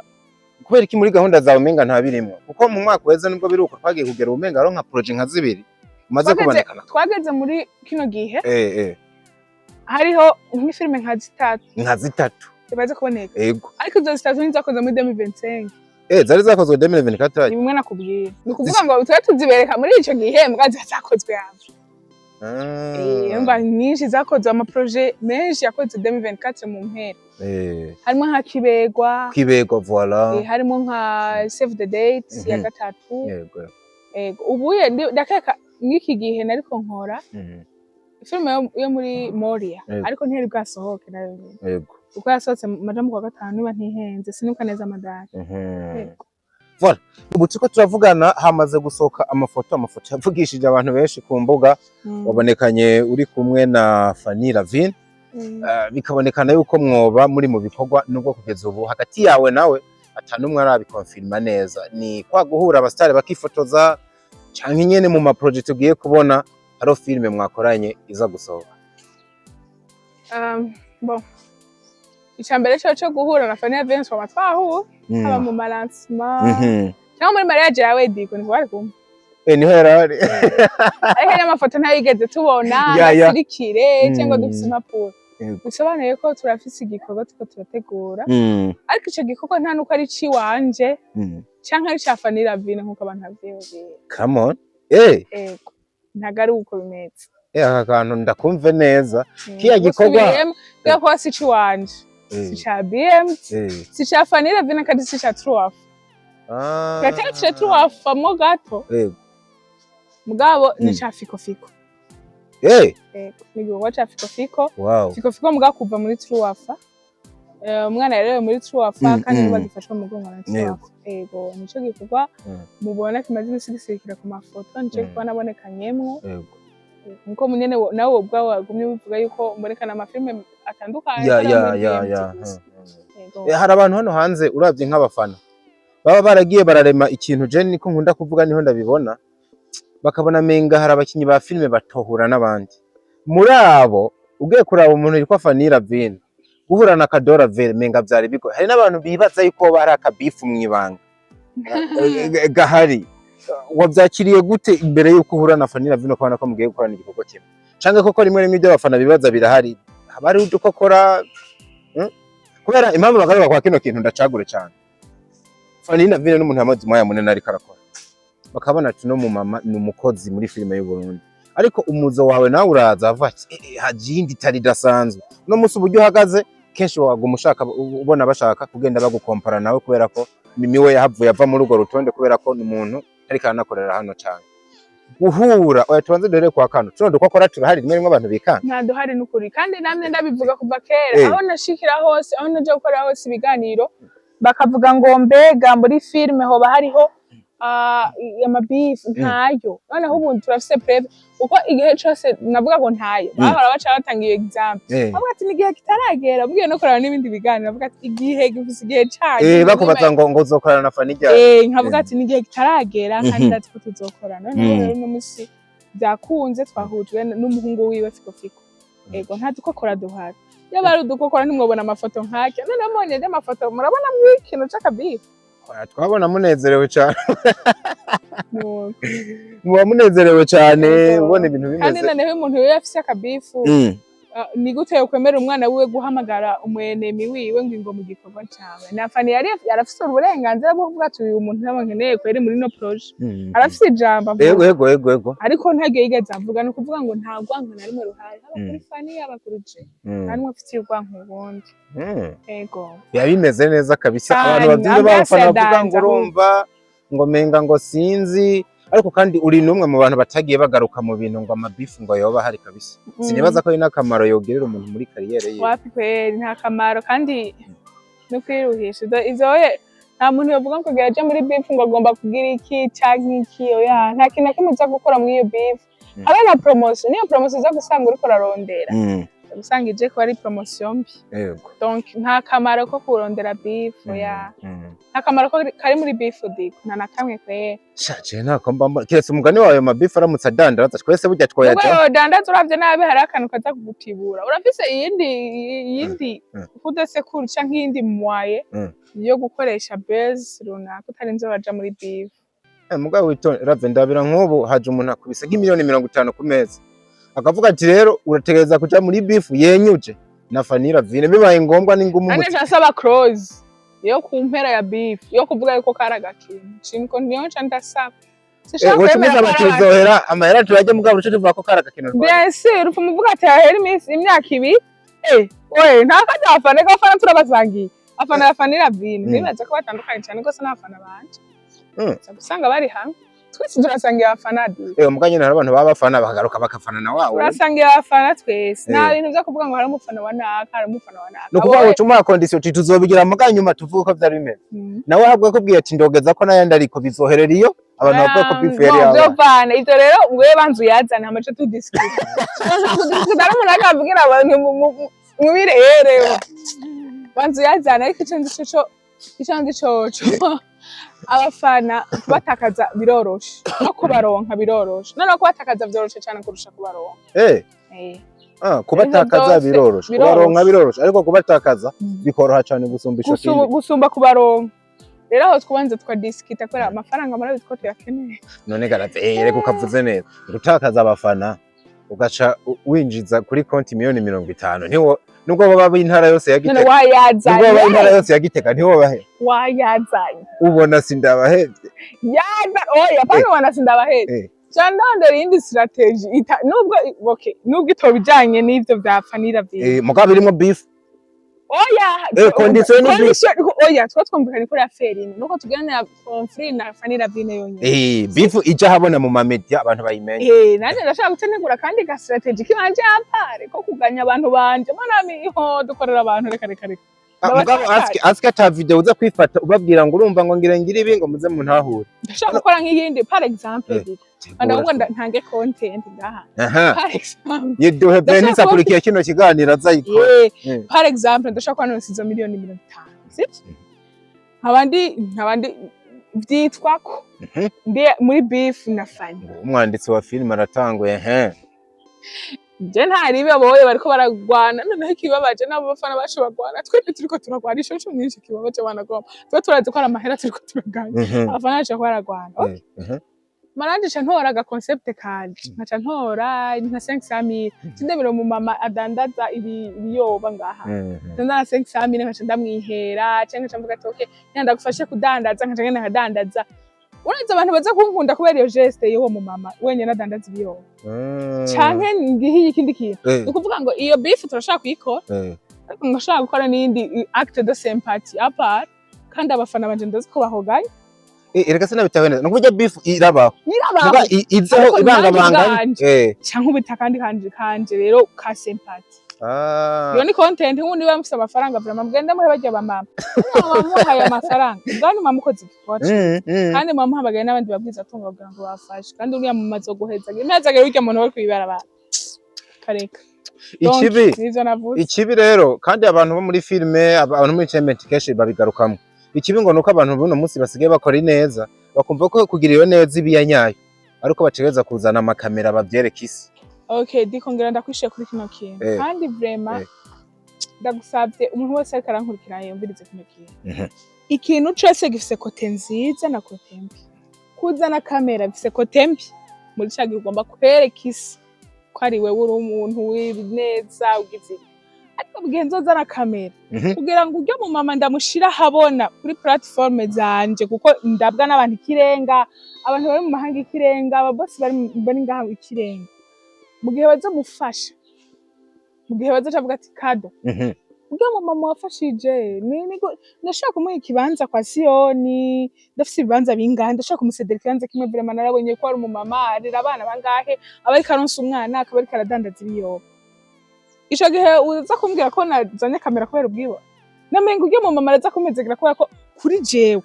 S2: kubera iki muri gahunda zawe umenga nta birimwo? Kuko mu mwaka uheze, nubwo biri uko, twagiye kugera umenga aronka projet nka zibiri umaze kubonekana.
S1: Twageze muri kino gihe, Hariho nk'ifilime nka zitatu
S2: Nka zitatu.
S1: zimaze kuboneka.
S2: Ego.
S1: Ariko izo zitatu ntizakozwe muri 2025.
S2: Zari zakozwe 2024.
S1: Ni bimwe nakubwira, ni ukuvuga ngo tuba tuzibereka muri ico gihe, mbwa ziba zakozwe hafi. Umva, nyinshi zakozwe, amaprojet menshi yakozwe 2024 mu mpera. Harimo nka Kibegwa.
S2: Kibegwa, voilà.
S1: Harimo nka Save the Date ya gatatu. Ego, ubuye ndakeka mw'iki gihe nariko nkora filime yo muri Moria, ariko ntiyari bwasohoke nayo nyene, kuko yasohotse maja mu kwa gatanu niba ntihenze, sinibuka neza amadari. Yego.
S2: Voilà. Ubu turiko turavugana hamaze gusohoka amafoto yavugishije abantu benshi ku mbuga. Wabonekanye uri kumwe na Fanny Lavine. Bikabonekana yuko mwoba muri mu bikorwa, nubwo kugeza ubu hagati yawe nawe ata n'umwe arabikonfirma neza. Ni kwa guhura abasitari bakifotoza, canke nyene mu maprojet tugiye kubona hariho filime mwakoranye iza gusohoka?
S1: Bon, icambere co guhura na Fanny Lavine, twaba twahuye haba mu malancement cyangwa muri mariage yawe, Diko, niko bari kumwe.
S2: Niho yari ari.
S1: Ariko n'amafoto ntayigeze tubona
S2: Ya.
S1: nasirikire cyangwa dufise impapuro. Bisobanuye ko turafise igikorwa turiko turategura, ariko ico gikorwa nta nuko ari iciwanje canke ari ica Fanny Lavine nkuko abantu bavyiyumvira.
S2: Come on.
S1: Ego, ntago ari uko bimeze.
S2: Aka kantu ndakumve neza. Kiya gikorwa-
S1: Gusubiriyemo, kubera ko si iciwanje, si ica BM, si ica Fanny Lavine, kandi si ica Truaf. Turatetse Truaf mwo gato, mugabo ni ica Fiko Fiko. Ego, ni igikorwa ca Fiko Fiko. Fiko Fiko mugabo kuva muri Truafa. Umwana yarerewe muri Truafa kandi niba gifashwe mu mugongo na Truafa. Ego, nico gikorwa mubona kimaze imisi gisirikira ku mafoto, nico gikorwa nabonekanyemwo. Nkuko munyene nawe ubwawe wagumye ubivuga yuko mbonekana amafilme atandukanye, atari muri BMT gusa. Ego.
S2: Hari abantu hano hanze, uravye nk'abafana baba baragiye bararema ikintu, je niko nkunda kuvuga, niho ndabibona, bakabona menga hari abakinyi ba filime batohura n'abandi. Muri abo ugiye kuraba umuntu yitwa Fanny Lavine guhura na Kadora Vere, menga vyari bigoye. Hari n'abantu bibaza yuko hoba hari akabifu mw'ibanga gahari. Wavyakiriye gute imbere yuko uhura na Fanny Lavine, ukabona ko mugiye gukorana igikorwa kimwe? Canke koko rimwe rimwe ibyo abafana bibaza birahari, haba hariho udukokora? Kubera impamvu bagaruka kwa kino kintu ndacagure cane, Fanny Lavine n'umuntu yamaze umwanya munini ariko arakora, bakabona ati no mu mama ni umukozi muri filime y'u Burundi, ariko umuzo wawe nawe uraza avuga ati haje iyindi itari idasanzwe. Uno munsi uburyo uhagaze, kenshi waguma ushaka ubona bashaka kugenda bagukompara nawe, kubera ko Mimi we yahavuye ava muri urwo rutonde, kubera ko ni umuntu ariko aranakorera hano cane. Guhura, oya, tubanze duhere kwa kano tuno dukokora turahari, rimwe rimwe abantu bikanga.
S1: Nta duhari n'ukuri, kandi namwe ndabivuga kuva kera. Aho nashikira hose, aho naja gukorera hose ibiganiro, bakavuga ngo mbega muri filime hoba hariho amabifu? Ntayo. Noneho ubu turafise preuve, kuko igihe cose navuga ngo ntayo, bahora baca batanga iyo example, bavuga ati ni igihe kitaragera. Ubwiye no kuraba n'ibindi biganiro, bavuga ati igihe gifise igihe cayo.
S2: Bakubaza ngo uzokorana na Fanny ryari?
S1: Nkavuga ati ni igihe kitaragera, kandi ndazi ko tuzokorana. Noneho rero uno musi byakunze, twahujwe n'umuhungu wiwe Fiko Fiko. Ego, nta dukokora duhari. Iyo bari udukokora ntimwobona amafoto nk'ake. Noneho mbonye andi mafoto, murabona ikintu c'akabifu.
S2: Oya, twabona munezerewe cane.
S1: Nuko.
S2: Muba munezerewe cane.
S1: Ego.
S2: Ubona ibintu
S1: Kandi
S2: bimeze.
S1: Noneho umuntu iyo afise akabifu, ni gute yokwemera umwana wiwe guhamagara umwenemi wiwe ngo ingo mu gikorwa cawe? Na Fanny yari yarafise uburenganzira bwo kuvuga ati uyu muntu ntabwo nkeneye kweri muri no projet. Arafise ijambo avuga.
S2: Ego ego ego ego
S1: Ariko ntaryo yigeze avuga. Ni ukuvuga ngo nta rwanko na rimwe ruhari, haba kuri Fanny, haba kuri je, nta n'umwe afitiye urwanko uwundi. Ego.
S2: Biba bimeze neza kabisa.
S1: Cane,
S2: abantu babyumva,
S1: ambiance
S2: b'abafana
S1: ya
S2: bavuga ngo
S1: danje.
S2: Urumva ngo menga ngo sinzi, ariko kandi uri n'umwe mu bantu batagiye bagaruka mu bintu ngo amabifu ngo yoba ahari kabisa. Sinibaza ko ari n'akamaro yogirira umuntu muri carrière ye.
S1: Wapi kweri, nta kamaro, kandi no kwiruhisha. Ivyo oye, nta muntu yovuga ngo kugira aje muri beef ngo agomba kugira iki canke iki. Oya, nta kintu na kimwe uza gukora muri iyo beef. Habe na promotion, niyo promotion uza gusanga uriko urarondera, usanga ije kuba ari promotion mbi. Donc nta kamaro ko kurondera beef, oya. Nta kamaro ko kari muri beef, diko, nta na kamwe kweri.
S2: Shaje ntako mba mbona kiretse umugani wawe, mabifu aramutse adandaraza twese burya
S1: Ubwo
S2: twoyaja.
S1: yodandaza, uravye nabi hari akantu kaza kugutibura. Urafise iyindi kudasekuru canke iyindi mwaye yo gukoresha buzz runaka utarinze uraja muri beef.
S2: Mugabo witonde, rave ndabira, nk'ubu haje umuntu akubise nk'imiliyoni 50 ku meza. Akavuga ati rero urategereza kuja muri beef yenyuje na Fanny Lavine, bibaye ngombwa n'ingumu.
S1: Nanje nsaba clause yo ku mpera ya beef yo kuvuga yuko kari agakino cinko, niyo nca ndasaba. Sinshaka
S2: woca
S1: kwemera
S2: umusaba
S1: ko ari agakino.
S2: tuzohera amahera turajya, mugabo uce tuvuga ko kari agakino.
S1: Bien sûr, upfa umuvuga ati hahera iminsi, imyaka 2, oye, nta kajya abafana, reka abafana turabasangiye, abafana ba Fanny Lavine. Nibaza ko batandukanye cyane rwose n'abafana banje. Uza gusanga bari hamwe, twese turasangiye abafana di.
S2: Muga nyene hari abantu baba bafana bakagaruka bakafana na wawe.
S1: Turasangiye abafana twese, nta bintu vyo kuvuga ngo hari umufana wa naka, hari umufana wa naka.
S2: Ni ukuvuga ngo uca umuha condition uti tuzobigira, muga nyuma tuvuge uko vyari bimeze. Nawe ahabwa kubwiye ati ndogeza ko n'ayandi, ariko bizoherera iyo abantu bavuga ko beef yari yabaye.
S1: Vyovana ivyo rero, wewe banza uyazane hama tuce tudiscuta. Kudiscuta n'umuntu akavugira abantu mubirere, banza uyazane. Ariko ico nzi coco, ico nzi coco, abafana kubatakaza biroroshe, no kubaronka biroroshe. Noneho kubatakaza vyoroshe cane kurusha kubaronka.
S2: Kubatakaza
S1: Ibintu byose
S2: biroroshe,
S1: biroroshe.
S2: Kubaronka biroroshe, ariko kubatakaza bikoroha cane gusumba ico kindi.
S1: Gusumba kubaronka. Rero aho twabanza tukadisikita, kubera amafaranga murabizi ko tuyakeneye.
S2: None garavye, reka ukavuze neza, gutakaza abafana ugaca winjiza kuri konti miliyoni 50, ntiwo nubwo baba b'intara yose ya
S1: None
S2: Gitega, nubwo
S1: wayazanye.
S2: baba intara yose ya Gitega, ntiwobahe.
S1: Wayazanye.
S2: Ubona sindabahevye.
S1: Yaza oya, pana wana sindabaheze. Ca ndondera iyindi strategy nubwo, okay, nubwo itoba ijanye n'ivyo vya Fanny Lavine.
S2: Mugabo irimo beef.
S1: Oya.
S2: Condition ni beef.
S1: Oya, twa twumvikanye ko affaire imwe nuko tuganira conflit na Fanny Lavine yonyene.
S2: Beef ija habona mu mamedia, abantu bayimenye.
S1: Nanje ndashaka gutegura kandi ga strategy kibanje à part ko kuganya abantu banje manami iho dukorera abantu, reka reka reka.
S2: Ah, mugabo aski aski ata video uza kwifata ubabwira ngo urumva ngo ngira ngira ibi ngo muze muntahure.
S1: Ndashaka gukora nk'iyindi, par exemple, ndavuga ntange content ngaha, par exemple.
S2: Yiduhe.
S1: Ndashaka
S2: Benise akurikiye kino kiganiro azayikora.
S1: Par exemple, ndashaka kuba nonse izo miliyoni 50, sibyo? Nkabandi byitwa ko ndi muri beef na Fanny.
S2: Umwanditsi wa filime aratanguye he.
S1: Je ntaribe boye bariko baragwana. Noneho ikibabaje n'abo bafana bacu bagwana, twebwe turiko turagwana ico nyinshi kibabaje banagomba twe turazi ko ari amahera turiko turaganya. Abafana bacu bariko baragwana. Okay. Maranje ca ntora aga concept kanje, nkaca ntora nka 500 mille, sindemera mu mama adandaza ibiyoba ngaha, ndandaza 500 mille, nkaca ndamwihera, canke nkaca mvuga ati okay, nyanda ndagufashe kudandaza, nkaca ngenda nkadandaza. Urazi abantu baza kunkunda kubera iyo geste y'uwo mu mama wenyene adandaza ibiyoba, canke ngihiye ikindi kintu. Ni ukuvuga ngo iyo beef turashaka kuyikora, ariko ngashaka gukora n'iyindi acte de sympathie à part, kandi abafana banje ndazi ko bahoganye.
S2: Erega sinabitawe neza, ni ukuvuga beef irabaho.
S1: Nyirabaho.
S2: Muga izeho
S1: Ariko nanjye
S2: ibangabanganye.
S1: ubwanje. Canke ubita kandi kanje rero ka sympathie. Iyo ni content. Nk'ubu niba mufise amafaranga, vraiment mugende muhe barya bamama, muba muhaye amafaranga ubwanyu, muba mukoze igikorwa ciza. Kandi muba muhamagaye n'abandi babwiza atunga kugira ngo bafashe, kandi uriya mumaze guheza imezagere urya muntu we kwibarabara kareka. Donc,
S2: Ikibi
S1: nivyo navuze.
S2: Ikibi rero, kandi abantu bo muri filime, abantu muri entertainment kenshi babigarukamwo, ikibi ngo nuko abantu buno munsi basigaye bakora ineza, bakumva ko kugira iyo neza ibiya nyayo ariko bategereza kuzana amakamera bavyereka isi.
S1: Okay, diko ngira ndakwishiye kuri kino kintu. Kandi vraiment ndagusavye, umuntu wese ariko arankurikirana yumvirize kino kintu. Ikintu cose gifise côté nziza na côté mbi. Kuzana kamera bifise côté mbi muri ca gihe ugomba kwereka isi ko ari wewe uri umuntu w'ineza ugize iki. Ariko mu gihe nzozana kamera kugira ngo uryo mu mama ndamushira ahabona kuri plateforme zanje, kuko ndabwa n'abantu ikirenga, abantu bari mu mahanga ikirenga, ababosi bari ngaha ikirenga, mu gihe bazomufasha, mu gihe bazoca avuga ati kado urya mu mama wafashije ndashaka kumuha ikibanza kwa Siyoni, ndafise ibibanza bingahe, ndashaka kumusedera ikibanza kimwe. Vraiment narabonye ko ari umumama arera abana bangahe, aba ariko aronsa umwana, akaba ariko aradandaza ibiyoba. Ico gihe uza kumbwira ko nazanye kamera kubera ubwibone, namenga urya mu mama araza kumezegera kubera ko kuri jewe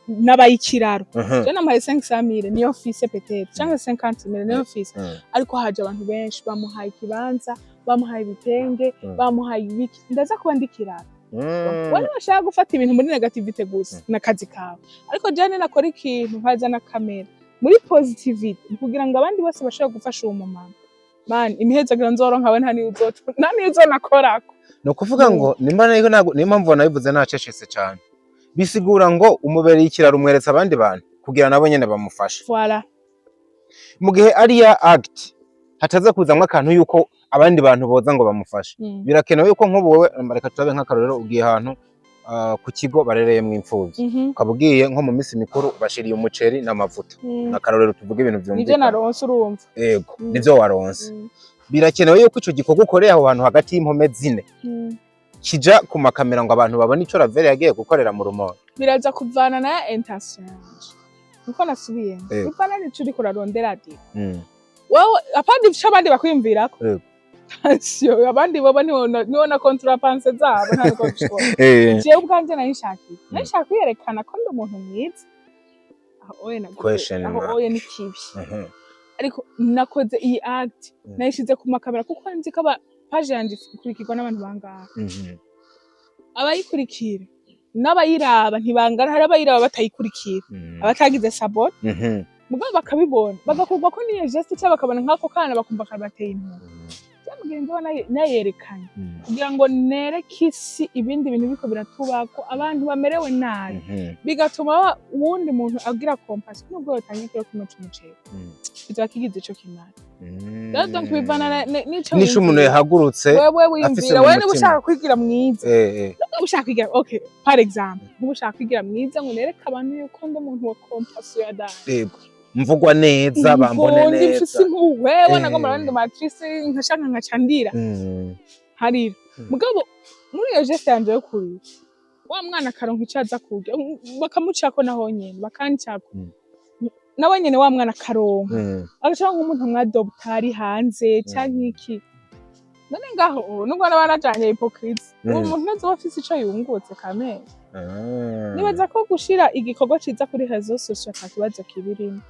S1: nabaye ikiraro. Je namuhaye 500 mille niyo mfise, peut-être, canke 50 mille niyo mfise, ariko haje abantu benshi bamuhaye ikibanza, bamuhaye ibitenge, bamuhaye ibiki, ndaza kuba ndi ikiraro. Wari bashaka gufata ibintu muri négativité gusa n'akazi kawe, ariko jewe nakora ikintu nkazana kamera muri positivité kugira ngo abandi bose bashobore gufasha uwo mumama, man, imihezagiro nzoronka we nta niyo nta niyo uzonakorako.
S2: Ni ukuvuga ngo nimba ariko ntabwo niyo mpamvu nabivuze ntacecetse cyane, bisigura ngo umubereye ikiraro, umweretse abandi bantu kugira nabo nyene bamufashe.
S1: Voilà.
S2: Mu gihe ari ya act Hataza kuzamwo akantu yuko abandi bantu boza ngo bamufashe. Birakenewe yuko nk'ubu wowe, reka turabe nk'akarorero, ugiye ahantu ku kigo barereyemwo imfuvyi, ukaba ugiye nko mu minsi mikuru, bashiriye umuceri n'amavuta. N'akarorero, tuvuga ibintu
S1: Nivyo
S2: vyumvikana.
S1: naronse, urumva.
S2: Ego, nivyo waronse. Birakenewe yuko ico gikorwa ukoreye aho hantu hagati y'impome zine kija ku makamera ngo abantu babone ico Ravelle yagiye gukorera mu Rumonge?
S1: Biraza kuvana na intention yanje, niko nasubiyemo. Bivana n'ico uriko urarondera di. Wewe apana ico abandi bakwiyumvirako. Attention, abandi bobo ntiwona contre-pensées zabo, ntabwo bishobora. Jewe ubwanje nari nshaka kwiyerekana ko ndi umuntu mwiza. Aho oye nagize
S2: Question
S1: aho
S2: mark.
S1: oye ni kibi. Ariko nakoze iyi act, nayishize ku makamera kuko nzi ko aba page yanje ikurikirwa n'abantu bangahe. Abayikurikira n'abayiraba ntibangana. Hari abayiraba batayikurikira, abatagize s'abonner, mugabo bakabibona, bagakurwa ko niyo geste, cyangwa bakabona nk'ako kana, bakumva kabateye impuhwe. Bya mugenzi we nayerekanye kugira ngo nereke isi ibindi bintu biriko biratubako, abantu bamerewe nabi, bigatuma uwundi muntu agira compassion, nubwo yotanga ikiro kimwe c'umuceri, kizoba kigize ico kimara. Rero donc bivana n'ico
S2: Nico umuntu
S1: wiyumvira.
S2: yahagurutse
S1: Wewe
S2: afise
S1: wiyumvira
S2: mu
S1: wewe niba
S2: mutima.
S1: ushaka kwigira mwiza, niba ushaka kwigira, okay, par exemple, niba ushaka kwigira mwiza ngo nereke abantu yuko ndi umuntu wa compassion ya dani,
S2: Yego, mvugwa neza, bambone
S1: Mvundi
S2: neza.
S1: mfise impuhwe, wanagomba abandi matrice nkashaka nkaca ndira, harira. Mugabo muri iyo geste yanje yo kurira, wa mwana akaronka ico aza kurya, bakamucako, naho nyene bakancako, nawe nyene wa mwana akaronka, agaca nk'umuntu mwadopta ari hanze canke iki. None ngaho nubwo naba najanye hypocrite, uwo muntu ntazoba afise ico yungutse kamere. Nibaza ko gushira igikorwa ciza kuri réseaux sociaux ata kibazo kibirimo.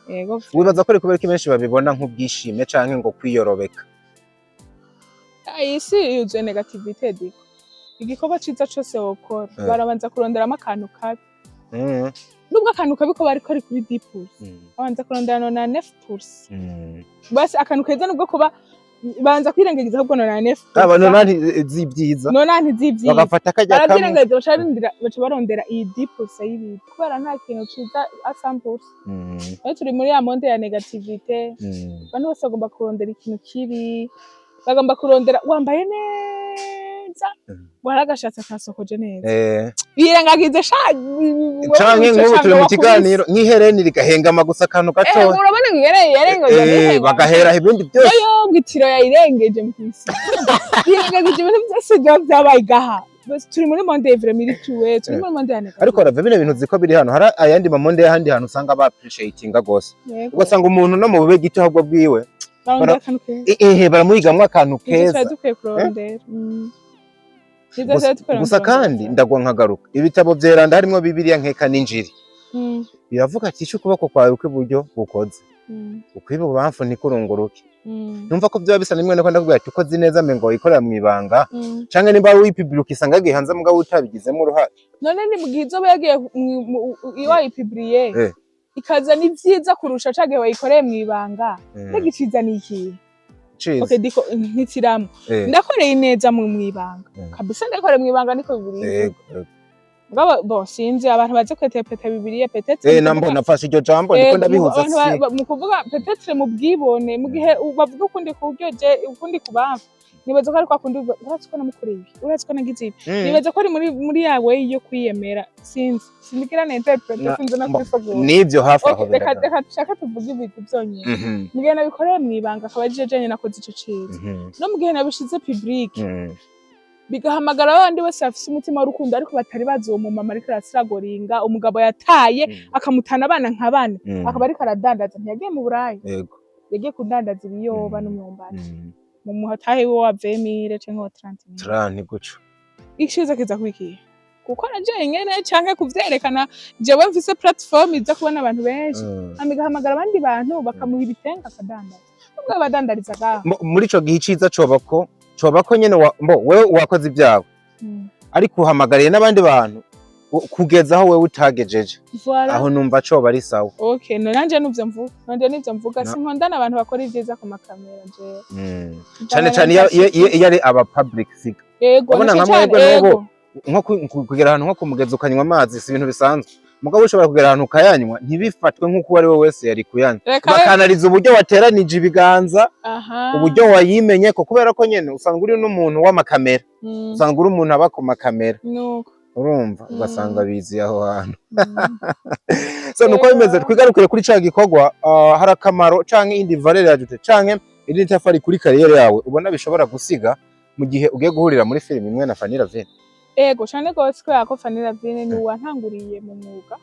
S1: Yego.
S2: Wibaza ko ari kubera ko benshi babibona nk'ubwishime canke ngo kwiyorobeka?
S1: Iyi si yuzuye négativité diko. Igikorwa ciza cose wokora, barabanza kuronderamo akantu kabi, nubwo akantu kabi ko bari kari kuri 10%, babanza kurondera 99%. Basi akantu keza, nubwo kuba banza kwirengagiza ahubwo 99%.
S2: Aba nonante z'ibyiza.
S1: Nonante z'ivyiza.
S2: Bagafata karya kamwe.
S1: Baravyirengagiza, baca barondera iyi 10% y'ibibi, kubera nta kintu ciza a 100%. Rero turi muri ya monde ya négativité. Abantu bose bagomba kurondera ikintu kibi, bagomba kurondera wambaye neza, wari agashatsi atasokoje neza, birengagize sha.
S2: Canke nk'ubu turi mu kiganiro, nk'ihereni rigahengama gusa akantu gatoya.
S1: Urabona ngo yarengeje.
S2: Bagahera ibindi byose.
S1: Yo ngo itiro yayirengeje mu kwisi, birengagije ibintu byose biba byabaye gaha. Bose turi muri monde vraiment iri tuwe, turi muri monde ya négativité.
S2: Ariko rave bino bintu ziko biri hano, hari ayandi mamonde y'ahandi hantu usanga ba appreciatinga gose, ugasanga umuntu no mu bube gito ahubwo bwiwe
S1: Barondera akantu keza.
S2: Baramuhigamwo akantu
S1: Nivyo
S2: keza.
S1: twari dukwiye kurondera. Nivyo
S2: Gusa,
S1: twari dukwiye
S2: gusa
S1: kurondera.
S2: kandi ndagwa nkagaruka, ibitabo vyeranda harimwo Bibiliya nkeka n'Injiri, biravuga ati ico ukuboko kwawe kw'iburyo gukoze, ukw'ibubamfu ntikurunguruke. Numva ko vyoba bisa nimwe niko ndakubwira ati ukoze neza mengo wikorera mw'ibanga, canke nimba wipibira ukisanga yagiye hanze mugabo utabigizemo uruhare.
S1: None ni mu gihe izoba yagiye wayipibriye, ikazana ivyiza kurusha ca gihe wayikoreye mw'ibanga, mbega iciza ni ikihe?
S2: Ciza.
S1: Okay, diko ntitiramo. Ndakoreye neza mu mw'ibanga. Kabisa ndakoreye mw'ibanga, niko Bibiliya ivuga.
S2: Yego, yego.
S1: Mugabo bo sinzi abantu bazi kwetepeta Bibiliya, peut-être
S2: Nambo nafashe iryo jambo ndiko ndabihuza
S1: abantu
S2: si
S1: mu kuvuga peut-être mu bwibone, mu gihe bavuga ukundi kuryo je ukundi kubamva, nibaza ko ari kwa kundi uvuga, urazi ko namukoreye ibi, urazi ko nagize ibi. Nibaza ko ari muri ya way yo kwiyemera. Sinzi, sindigira na interprète, sinzi no kwisigura.
S2: Nivyo, hafi aho.
S1: Okay, reka
S2: Biragaragara.
S1: reka dushake tuvuge ibintu byonyine. Mu gihe nabikoreye mw'ibanga, akaba ari jeje nakoze ico ciza, no mu gihe nabishize public, bigahamagara abandi bose bafise umutima w'urukundo ariko batari bazi uwo mumama ariko arasiragoringa umugabo yataye, akamutana abana nka bane, akaba ariko aradandaza. Ntiyagiye mu Burayi, yagiye kudandaza ibiyoba n'umwumbati mu muhatahe wiwe wa 20 mille canke wa 30 mille.
S2: Trente guco.
S1: Iciza kiza kwikiye gukora jenyene canke kuvyerekana jewe mfise platform iza kubona abantu benshi, hama igahamagara abandi bantu bakamuha ibitenga akadandaza, nubwo badandariza gaho.
S2: Muri ico gihe iciza coba ko nyene mbo wewe wakoze ibyawe, ariko uhamagariye n'abandi bantu kugeza aho wewe utagejeje.
S1: Voilà.
S2: Aho numva coba ari sawa.
S1: Okay, no nanje nuvyo mvuga, nanje nivyo mvuga. Sinkondana abantu bakora ivyiza ku makamera jewe.
S2: Cane cane iyo ari aba public figure.
S1: Yego.
S2: Urabona
S1: nico
S2: nka
S1: cane.
S2: mwebwe n'ubu,
S1: Yego.
S2: nko kugera ahantu nko ku mugezi ukanywa amazi si ibintu bisanzwe. Mugabo ushobora kugera ahantu ukayanywa, ntibifatwe nk'uko uwo ari we wese yari kuyanywa.
S1: Reka
S2: Bakanariza uburyo wateranije ibiganza, uburyo wayimenye ko, kubera ko nyene usanga uri n'umuntu w'amakamera, usanga uri umuntu aba ku makamera.
S1: Nuko.
S2: Urumva, ugasanga biziye aho hantu. So nuko bimeze. Twigarukire kuri ca gikorwa. Hari akamaro canke indi valeur ajoutée canke irindi tafari kuri carrière yawe ubona bishobora gusiga mu gihe ugiye guhurira muri filime imwe na Fanny Lavine?
S1: Ego, cane gose, kubera ko Fanny Lavine ni uwantanguriye mu mwuga.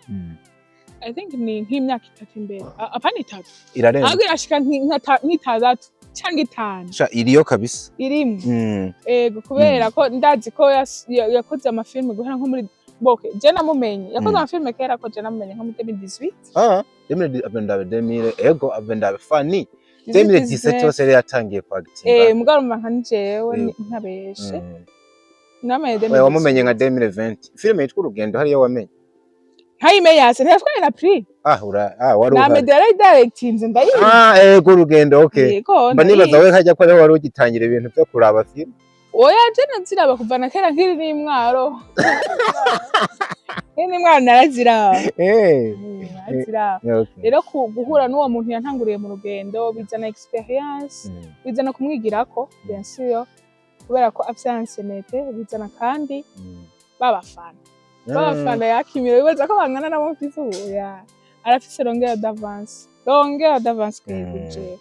S1: I think ni nk'imyaka 3 imbere. Apana 3,
S2: Irarenga.
S1: ahubwo irashika nk'itandatu canke 5.
S2: Sha, iriyo kabisa.
S1: Irimwe. Ego, kubera ko ndazi ko yakoze amafilme guhera nko muri boke, je namumenye yakoze amafilme kera, ko je namumenye nko muri 2018.
S2: Ah, 2000 avendabe 2000, ego, avendabe Fanny 2017 yose yari yatangiye kwagitinga.
S1: Mugabo urumva nka nijewe ntabeshe, namenye
S2: Oya, wamumenye nka
S1: 2018.
S2: 2020, filime yitwa Urugendo hariyo wamenye.
S1: Ntayimenya se, ntiyatwaye na prix.
S2: Ah, ura, ah, wari
S1: Na
S2: uhari.
S1: Meddy yarayidirectinze, ndayizi.
S2: Ah, ego, Urugendo, okay.
S1: Yego.
S2: Mba nibaza
S1: Ndayizi.
S2: we hajya ko ariho wari ugitangira ibintu byo kuraba filime.
S1: Oya, je naziraba kuva na kera, nkiri n'imwaro, nkiri n'imwaro naraziraba. Naraziraba. Rero guhura n'uwo muntu yantanguriye mu rugendo bizana experience, bizana kumwigirako, bien sûr, kubera ko afise ancienneté, bizana kandi babafana babafana yakimira bibaza ko bangana nabo mfise ubu. Ya, arafise longueur d'avance, longueur d'avance kuri jewe.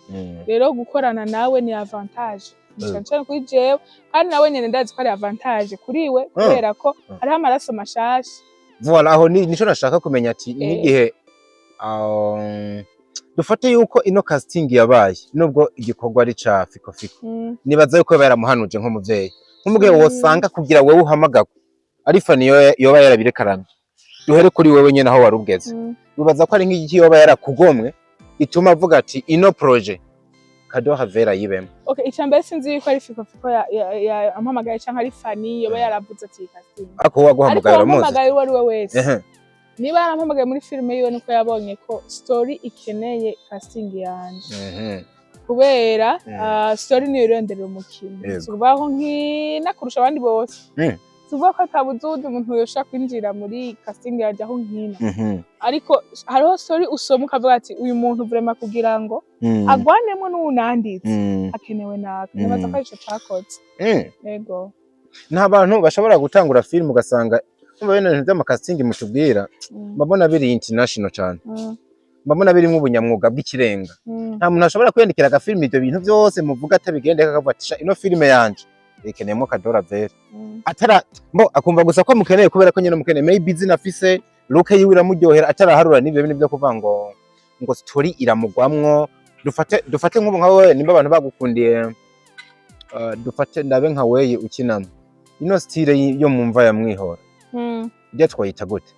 S1: Rero gukorana nawe ni avantage cane cane kuri jewe, kandi nawe nyene ndazi ko ari avantage kuri we, kubera ko hariho amaraso mashasha.
S2: Voilà, aho ni nico nashaka kumenya ati n'igihe dufate yuko ino casting yabaye, nubwo igikorwa ari ca Fiko Fiko, nibaza yuko yoba yaramuhanuje nk'umuvyeyi, nk'umuvyeyi, wosanga kugira wewe uhamagagwe ari Fanny yoba yarabirekarana. Duhere kuri wewe nyene, aho wari ugeze, wibaza ko ari nk'igiki yoba yarakugomwe ituma avuga ati ino projet Cadeau Ravelle yibemo?
S1: Okay, icambere, sinzi yuko ari Fiko Fiko ampamagaye canke ari Fanny yoba yaravuze ati casting.
S2: Ako
S1: Ariko
S2: waguhamagaye uramuzi?
S1: Wampamagaye uwo ari we wese, niba yarampamagaye muri filime yiwe, nuko yabonye ko story ikeneye casting yanje, kubera story niyo ironderera umukinnyi. Si ukuvuga ko nkina kurusha abandi bose, si ukuvuga ko atabuze uwundi muntu yoshobora kwinjira muri casting yanje aho nkina, ariko hariho story usoma ukavuga ati uyu muntu vraiment kugira ngo agwanemo n'uwunanditse, akenewe naka. Nibaza ko arico cakoze. Yego.
S2: Nta bantu bashobora gutangura filime ugasanga umva bino bintu by'ama casting mutubwira, mbabona biri international cyane, mbabona birimo ubunyamwuga bw'ikirenga. Nta muntu ashobora kwiyandikira agafilime ibyo bintu byose muvuga atabigendeka, akavuga ati "Sha, ino filime yanje ikeneyemo Cadeau Ravelle," atara mbo akumva gusa ko mukeneye, kubera ko nyine mukeneye, maybe izina afise, look yiwe iramuryohera, ataraharura n'ibyo bintu byo kuvuga ngo story iramugwamwo. Dufate nk'ubu nka wewe, nimba abantu bagukundiye, dufate ndabe nka weye ukinamo ino style yo mu mva ya Mwihora, ijya twayita gute,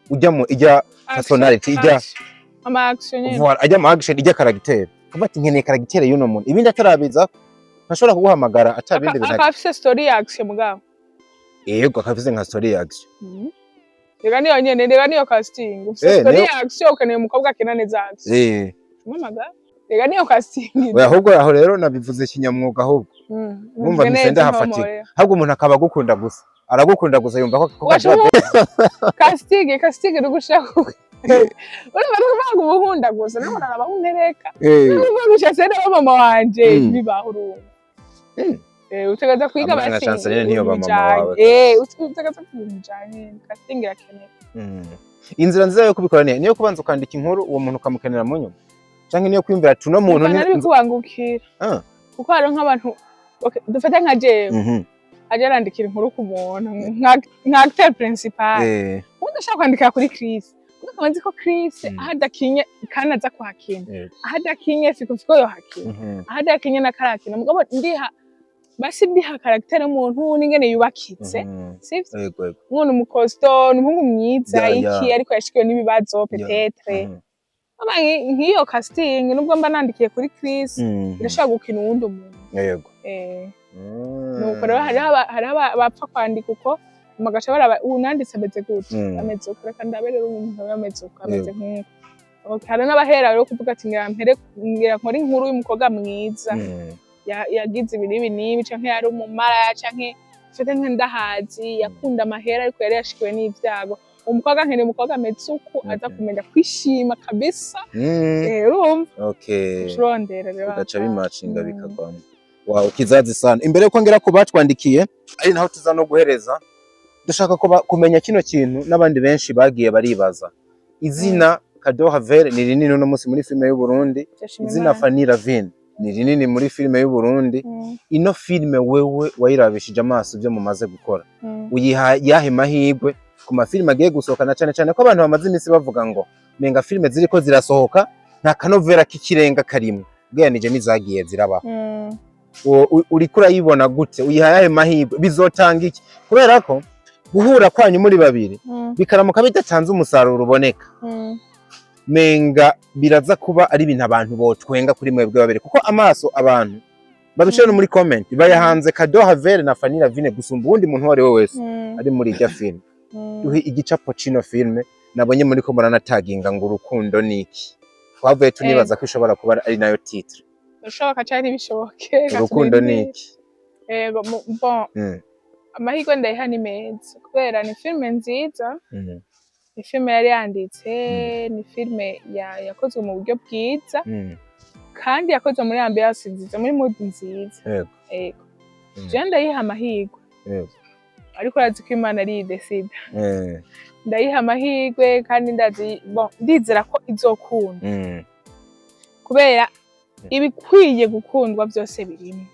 S2: ujya mu ijya personality ijya
S1: Ama action nyene.
S2: Voilà, ajya mu action, ijya caractère, kuba ati nkeneye caractère y'uno muntu, ibindi atarabiza ntashobora kuguhamagara atabindi bintu.
S1: Akaba afise story ya action mugabo.
S2: Yego, akafise nka story ya action.
S1: Rega niyo nyene, rega niyo casting. Ufise story ya action, ukeneye umukobwa akina neza action. Umuhamagara. Rega niyo casting.
S2: Oya, ahubwo aho rero nabivuze kinyamwuga ahubwo. Urumva mpise ndahafatika. Ahubwo umuntu akaba agukunda gusa, aragukunda gusa, yumva ko
S1: Casting ni ugushaka, urumva, no kuvuga ngo ubunkunda gusa nawe uraraba aho untereka. Nukuvuga ngo ushatse niba mama wanje, bibaho, urumva. Utegereza kwiga
S2: Amana
S1: basi
S2: Chanceline ntiyoba mama
S1: ibijanye.
S2: wawe.
S1: Utegereza kwiga ibijanye, casting irakenewe.
S2: Inzira nziza yo kubikora ni niyo kubanza ukandika inkuru, uwo muntu ukamukenera mu nyuma, canke niyo kwiyumvira ati uno muntu
S1: Bivana n'ibikubangukira, kuko hariho nk'abantu, okay, dufate nka jewe, aje arandikira inkuru ku muntu nka acteur principal, ubundi ashaka kwandikira kuri Chris, ubundi akaba azi ko Chris aho adakinye kandi aza kuhakina, aho adakinye Fiko Fiko yohakina, aho adakinye na karakina, mugabo ndiha basi ndiha caractère y'umuntu n'ingene yubakitse, sivyo?
S2: Yego.
S1: Nk'umuntu umukosto, ni umuhungu mwiza, iki, ariko yashikiwe n'ibibazo, peut-être. Aba nk'iyo casting, nubwo mba nandikiye kuri Chris, irashobora gukina uwundi muntu. Nuko rero hariho abapfa kwandika uko, bagaca baraba ubu nanditse ameze gute, ameze uko, reka ndabe rero umuntu aba ameze uko, ameze nk'uko. Okay, hari n'abahera rero kuvuga ati ngira mpere, ngira nkore inkuru y'umukobwa mwiza yagize ibi n'ibi n'ibi, canke yari umumaraya, canke mfate nka ndahazi yakunda amahera ariko yari yashikiwe n'ivyago. Umukobwa, nkeneye umukobwa ameze uku, aza kumenya kwishima kabisa. Urumva, urondera rero
S2: Bigaca
S1: abantu.
S2: bimacinga, bikagwamo. Wow, kizazi sana. Imbere yuko ngera ku batwandikiye, ari naho tuza no guhereza, dushaka kumenya kino kintu n'abandi benshi bagiye baribaza. Izina Cadeau Ravelle ni rinini uno munsi muri filime y'u Burundi.
S1: Ndashima
S2: Izina
S1: Imana.
S2: Fanny Lavine ni rinini muri filime y'u Burundi. Ino filime wewe wayirabishije amaso, ibyo mumaze gukora, uyiha yahe mahirwe ku mafilime agiye gusohoka, na cane cane ko abantu bamaze iminsi bavuga ngo menga filime ziriko zirasohoka nta kanovera k'ikirenga karimwe ugereranije n'izagiye zirabaho? Uriko urayibona gute? Uyiha yahe mahirwe? Bizotanga iki? Kubera ko guhura kwanyu muri babiri bikaramuka bidatanze umusaruro uboneka, menga biraza kuba ari ibintu abantu botwenga kuri mwebwe babiri, kuko amaso abantu babishira no muri comment bayahanze Cadeau Ravelle na Fanny Lavine gusumba uwundi muntu uwo ari we wese ari muri irya filime. Duhe igicapo c'ino filime. Nabonye muri ko muranataginga ngo "Urukundo niki", twavuye tunibaza ko ishobora kuba ari nayo titre.
S1: Bishoboka canke ntibishoboke, reka
S2: Urukundo
S1: turindire.
S2: niki?
S1: Yego, bon, amahirwe ndayiha ni meza kubera ni filime nziza. Ni filime yari yanditse, ni filime yakozwe mu buryo bwiza kandi yakozwe muri ambiance nziza, muri mood nziza. Yego. Jewe ndayiha amahirwe, ariko urazi ko Imana ari idesida. Ndayiha amahirwe kandi ndazi, bon, ndizera ko izokunda kubera ibikwiye gukundwa byose birimo.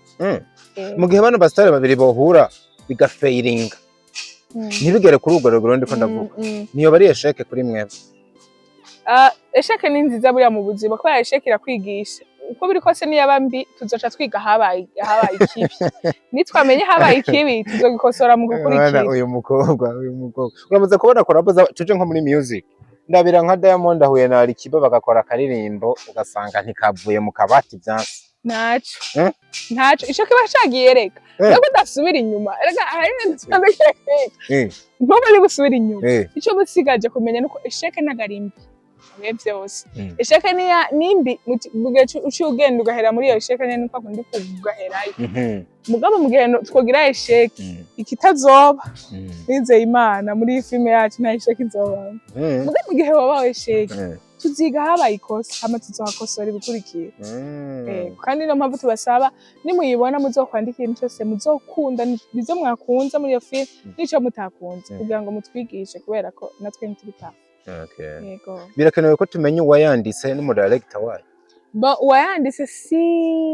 S2: Mu gihe bano basitari babiri bohura bigafailinga, ntibigere kuri urwo rugero ndiko ndavuga, niyo bari échec kuri mwebwe?
S1: Ah, échec ni nziza buriya mu buzima, kubera échec irakwigisha. Uko biri kose niyaba mbi, tuzoca twiga habaye ikibi. Nitwamenye habaye ikibi, tuzogikosora mu
S2: Mwana,
S1: gukurikira.
S2: Uyu mukobwa uramaze kubona collabo tuje nko muri music, ndabira nka Diamond ahuye na Alikiba bagakora akaririmbo, ugasanga ntikavuye mu kabati vyanse.
S1: Ntaco.
S2: Eh?
S1: Ntaco, ico kiba cagiye reka. Reka udasubira inyuma, reka hari ibintu tutandukira kwiga. Ntuba ari gusubira inyuma. Ico busigaje kumenya nuko échec ntago ari mbi bihe vyose. Échec niya nimbi mu gihe uciye ugenda ugahera muri iyo échec nyene, nuko akundi kugaherayo. Mugabo mu gihe twogira échec, ikitazoba, nizeye Imana, muri iyi filime yacu nta échec izobamo. Mugabo mu gihe wabaye échec, tuziga habaye ikosa, hama tuzohakosora ibikurikira. Kandi niyo mpamvu tubasaba, nimuyibona muzokwandika ikintu cyose muzokunda, nizo mwakunze muri iyo filime n'ico mutakunze, kugira ngo mutwigishe, kubera ko natwe ntitubitaho. Yego.
S2: Birakenewe ko tumenya uwayanditse n'umudirector wayo.
S1: Bon, uwayanditse si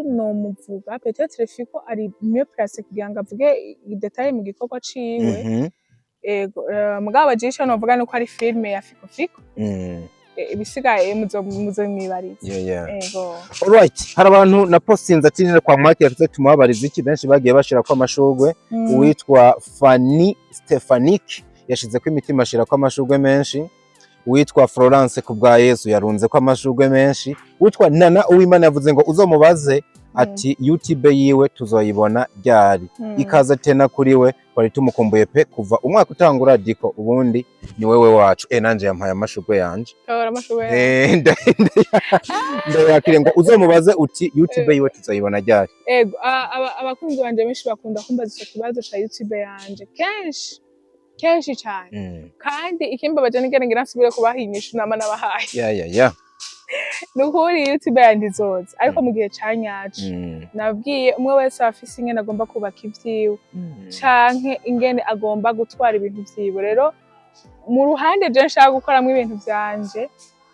S1: nomuvuga, peut-être Fiko ari mieux placé kugira ngo avuge détail mu gikorwa ciwe. Yego, mugabo jisho novuga nuko ari filime ya Fiko Fiko. Ibisigaye muzomwibariza. Yego.
S2: Alright, hari abantu na postinze ati nire kwa Mike yavuze tumubabariza iki, benshi bagiye bashira ko amashurwe. Uwitwa Fanny Stefanik yashize ko imitima, ashira ko amashurwe menshi. Uwitwa Florence kubwa Yesu yarunze ko amashurwe menshi. Uwitwa Nana Uwimana yavuze ngo uzomubaze ati YouTube yiwe tuzoyibona ryari? Ikaze tena kuri we, twari tumukumbuye pe kuva umwaka utangura. Diko ubundi ni wewe wacu. Nanje yampaye amashurwe yanje.
S1: Tora amashurwe yawe.
S2: Ndayakiriye. Ngo uzomubaze uti YouTube yiwe tuzoyibona ryari?
S1: Ego, abakunzi banje benshi bakunda kumbaza ico kibazo ca YouTube yanje kenshi kenshi cane. Kandi ikimbabaje n'ingene ngira nsubire kubaha inyishu nama nabahaye. Ni ukuri, YouTube yanje izoza, ariko mu gihe ca nyaco. Nabwiye umwe wese aba afise ingene agomba kubaka ivyiwe canke ingene agomba gutwara ibintu vyiwe. Rero mu ruhande je nshaka gukoramwo ibintu vyanje,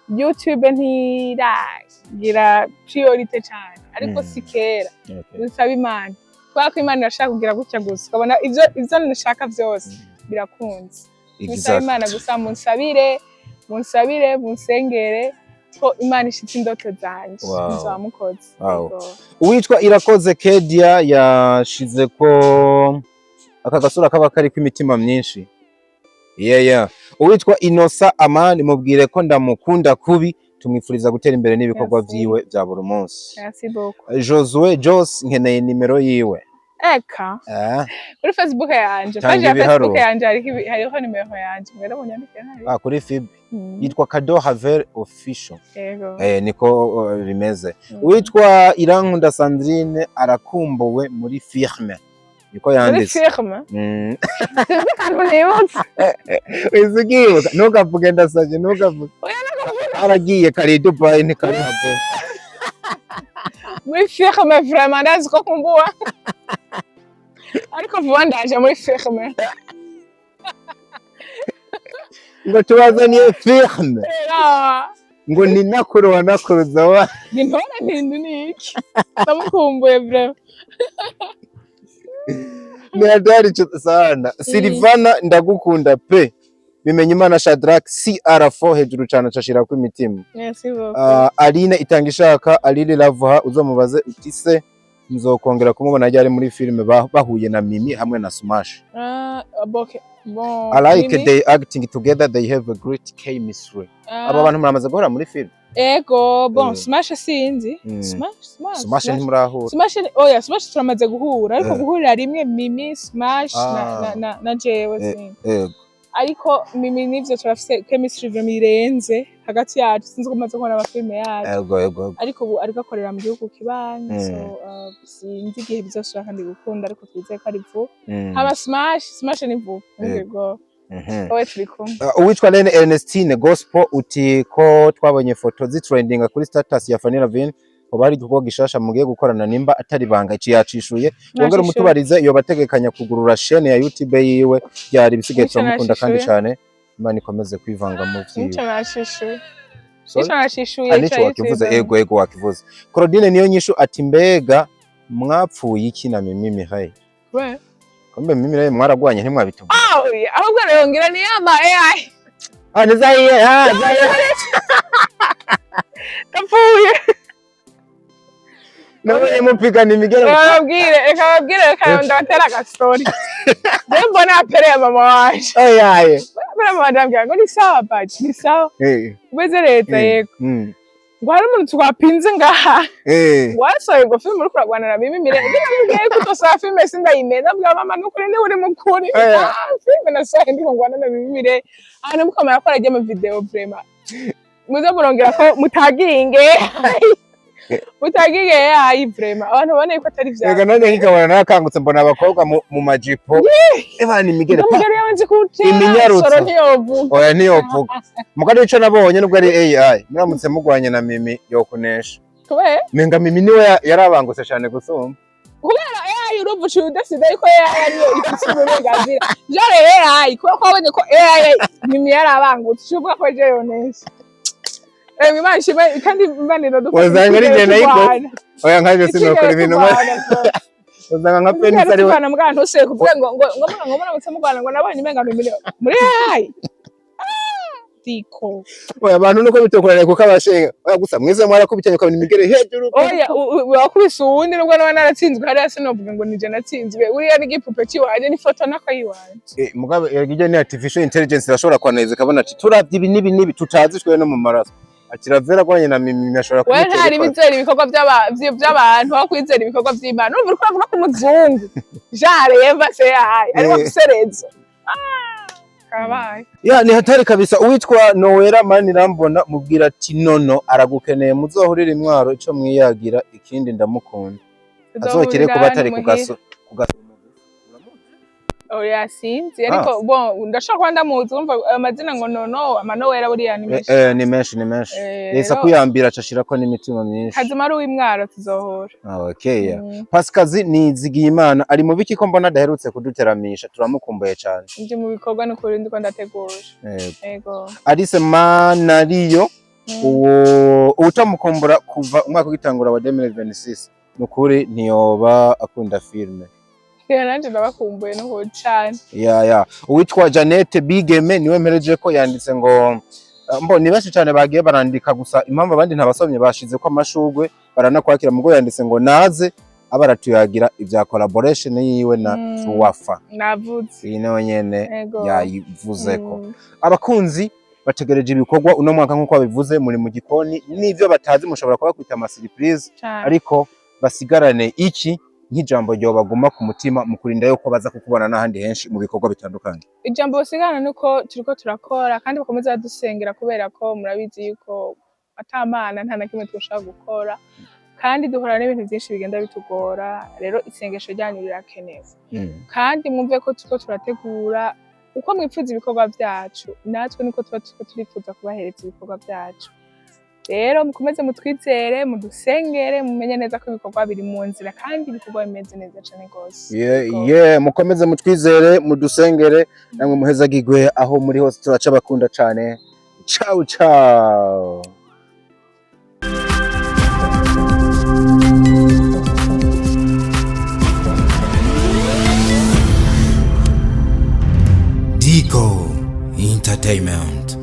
S1: YouTube ntiragira priorité cane, ariko si kera. Dusaba Imana, kubera ko Imana irashaka kugira gutya gusa ukabona ivyo nshaka vyose birakunze. Musaba Imana gusa, munsabire, munsabire, munsengere ko Imana ishitse indoto zanje. Nzoba mukoze. Yego.
S2: Uwitwa Irakoze Kedia yashize ko aka gasura kaba kariko imitima myinshi. Yeah. Uwitwa Inosa Amani, mubwire ko ndamukunda kubi, tumwifuriza gutera imbere n'ibikorwa
S1: Merci.
S2: vyiwe vya buri munsi.
S1: Merci beaucoup.
S2: Josue Jos, nkeneye nimero yiwe.
S1: Eka. Kuri Facebook yanje,
S2: Tanga
S1: page ya
S2: ibiharuro.
S1: Facebook yanje hariho nimero yanje, mwere munyandike ntari.
S2: Ah, kuri FB yitwa Cadeau Havel Official.
S1: Yego.
S2: Niko bimeze. Uwitwa Irankunda Sandrine arakumbuwe muri firme. Niko
S1: Muri
S2: yanditse.
S1: filme sinzi akantu nibutse.
S2: Uzigibuka, ntukavuge, ndasabye ntukavuge. Aragiye kari i Dubai, ntikari habo.
S1: Muri filme vraiment ndazi ko kumbuwa, ariko vuba ndaje muri filme.
S2: Ngo tubazaniye filme.
S1: Era.
S2: Ngo ni nakuru wa nakuruza wa.
S1: Ni ntore ntindu ni iki, ndamukumbuye vraiment.
S2: Ni hatari sana. Silvana, ndagukunda pe. Bimenya Imana Shadrack CR4 hejuru cyane, acashirako imitima.
S1: Merci beaucoup.
S2: Aline itanga ishaka, Aline Lavoha, uzomubaze uti se nzokongera kumubona ryari muri filime bahuye na Mimi hamwe na Smash?
S1: Ah, okay. Bon.
S2: I like
S1: Mimi?
S2: they acting together, they have a great chemistry.
S1: Ah,
S2: Aba bantu muramaze guhura muri filime?
S1: Ego, bon, Smash sinzi. Smash, Smash.
S2: Smash ntimurahura?
S1: Smash, oya, Smash turamaze guhura, ariko guhurira rimwe Mimi, Smash na na jewe sinzi. Ariko Mimi nivyo, turafise chemistry vraiment irenze hagati yacu. Sinzi ko umaze kubona amafilme yacu.
S2: Ego.
S1: Ariko ubu ariko akorera mu gihugu kibanyi, so sinzi igihe bizosubira kandi gukunda, ariko twizeye ko ari vuba. Haba Smash, Smash ni vuba. Yego. Wowe turi kumwe.
S2: Uwitwa Lene Ernestine Gospel uti ko twabonye foto zitrendinga kuri status ya Fanny Lavine, hoba hari igikorwa gishasha mugiye gukorana? Nimba atari banga, ici yacishuye. Wongere
S1: Nacishuye.
S2: umutubarize iyo bategekanya kugurura chaîne ya YouTube yiwe byari bisigaye.
S1: Nico
S2: Turamukunda kandi
S1: nashishuye.
S2: cyane, Imana ikomeze kwivanga mu vyiwe.
S1: Nico nashishuye.
S2: Sorry?
S1: Nico nashishuye.
S2: Ah, nico
S1: ca
S2: wakivuze.
S1: YouTube.
S2: Ego, wakivuze. Claudine niyo nyishu ati mbega mwapfuye iki na Mimi Mihaye?
S1: Kubera?
S2: Kumbe Mimi Mihaye mwaragwanye ntimwabitubwira.
S1: Ah, oya, ahubwo rero ngira ni yama AI.
S2: Ah, ni zahiye, ah zahiye.
S1: Ndapfuye.
S2: Nabonye mupigana imigero.
S1: Reka babwire, reka babwire, reka ndabatera agastori. Je mbona apereye mama wanje.
S2: Oyaye.
S1: Apere mama wanje ambwira ngo ni sawa baji, ni sawa. Umeze neza, yego. Ngo hari umuntu twapinze ngaha. Wasohoye ngo filime uriko uragwana na Mimi Mire. Ndamubwiye ko utosohora filime sindayimenya. Ndabwira mama nukuri niba uri mukuri. Ah, filime nasohoye ndiko ngwana na Mimi Mire. Ahantu mukamara ko aragiye mu video vraiment. Muze murongera ko mutaginge. Mutaginge AI vraiment. Abantu babone yuko atari vya.
S2: Reka nanjye nkikabona narakangutse, mbona abakobwa mu majipo ebana imigere pa.
S1: Umugore yabanze kuwutera.
S2: Iminyarutso.
S1: Soro ntiyovuga.
S2: Oya, ntiyovuga. Mugabo ico nabonye, nubwo ari AI, muramutse mugwanye na Mimi yokunesha.
S1: Kubera?
S2: Menga Mimi niwe yarabangutse cane gusumba.
S1: Kubera AI urumva uciye udasize, ariko AI ariyo ifite uburenganzira. Jore AI kubera ko wabonye ko AI Mimi yarabangutse, uciye uvuga ko je yonesha. Emwe Imana ishimwe kandi Imana iradufasha.
S2: Wasanga ari jye nayikoze. Oya, nkaje sinokora ibintu usanga nka Penis ari we.
S1: Turwana mbwa ntuseye kuvuga ngo muramutse murwana ngo nabonye umenga Mimi muri AI. Diko.
S2: Oya, abantu nuko bitokorana kuko abashenga. Oya, gusa mwize mwarakubitanye ukabona imigere hejuru.
S1: Oya, wakubise uwundi, nubwo nawe naratsinzwe hariya sinovuga ngo nije natsinzwe. Uriya n'igipupe ciwanje n'ifoto n'akayiwanje.
S2: Mugabo erega ijya ni artificial intelligence, irashobora kwanaliza ikabona ati turavye ibi n'ibi n'ibi tutazi twe no mu maraso. Ati Ravera agwanye na Mimi ashobora
S1: We
S2: kumutera
S1: ntari
S2: ikora.
S1: bizera ibikorwa by'abantu, aho kwizera ibikorwa vy'Imana. Urumva uriko uravuga ko umuzungu jare yeva se yahaye ariko gusereza. Ah, kabaye.
S2: Ya, ni hatari kabisa. Uwitwa Noella Manirambona mubwira ati nono aragukeneye, muzohurire intwaro ico mwiyagira. Ikindi ndamukunda, azokere kuba atari ku gaso ku gaso.
S1: Oya, sinzi, ariko bon, ndashobora kuba ndamuzi. Urumva amazina ngo nono amanowera buriya ni menshi.
S2: Ni menshi, ni menshi. Yesa
S1: Rero,
S2: kuyambira acashirako n'imitima myinshi.
S1: Kazima ari uw'imwaro, tuzohura.
S2: Ah, okay, ya.
S1: Mm.
S2: Pasikazi Nizigiyimana ari mu biki ko mbona adaherutse kuduteramisha? Turamukumbuye cyane.
S1: Ndi mu bikorwa n'ukuri, ndiko ndategura. Yego.
S2: Alice Manariyo, uwo utamukumbura kuva umwaka ugitangura wa 2026 nukuri ntiyoba akunda filme.
S1: Yeah, nanje ndabakumbuye n'ukuri cane.
S2: Ya, uwitwa Janete Bigeme niwe mpereje ko yanditse ngo mbo ni benshi cyane bagiye barandika, gusa impamvu abandi ntabasomye bashize ko amashugwe baranakwakira. Mugo yanditse ngo naze aba aratuyagira ibya collaboration yiwe na Ruwafa.
S1: Navuze.
S2: Iyi nawe nyene
S1: Yego.
S2: yayivuzeko. Abakunzi bategereje ibikorwa uno mwaka, nk'uko babivuze muri mu gikoni n'ivyo batazi mushobora kubakwita ama surprise.
S1: Cane.
S2: Ariko basigarane iki nk'ijambo ryobaguma ku mutima mu kurinda yuko baza kukubona n'ahandi henshi mu bikorwa bitandukanye?
S1: Ijambo basigana nuko turiko turakora kandi bakomeza badusengera, kubera ko murabizi yuko atamana nta na kimwe twoshobora gukora. Kandi duhura n'ibintu byinshi bigenda bitugora. Rero isengesho ryanyu rirakenewe. Kandi mwumve ko turiko turategura uko mwipfuza ibikorwa byacu, natwe niko tuba turiko turifuza kubahereza ibikorwa byacu. Rero mukomeze mutwizere, mudusengere, mumenye neza ko ibikorwa biri mu nzira kandi ibikorwa bimeze neza cane rwose. Yego.
S2: Yeah, mukomeze mutwizere, mudusengere, namwe muhezagirwe aho muri hose. Turacabakunda cane. Ciao ciao.
S5: Dico Entertainment.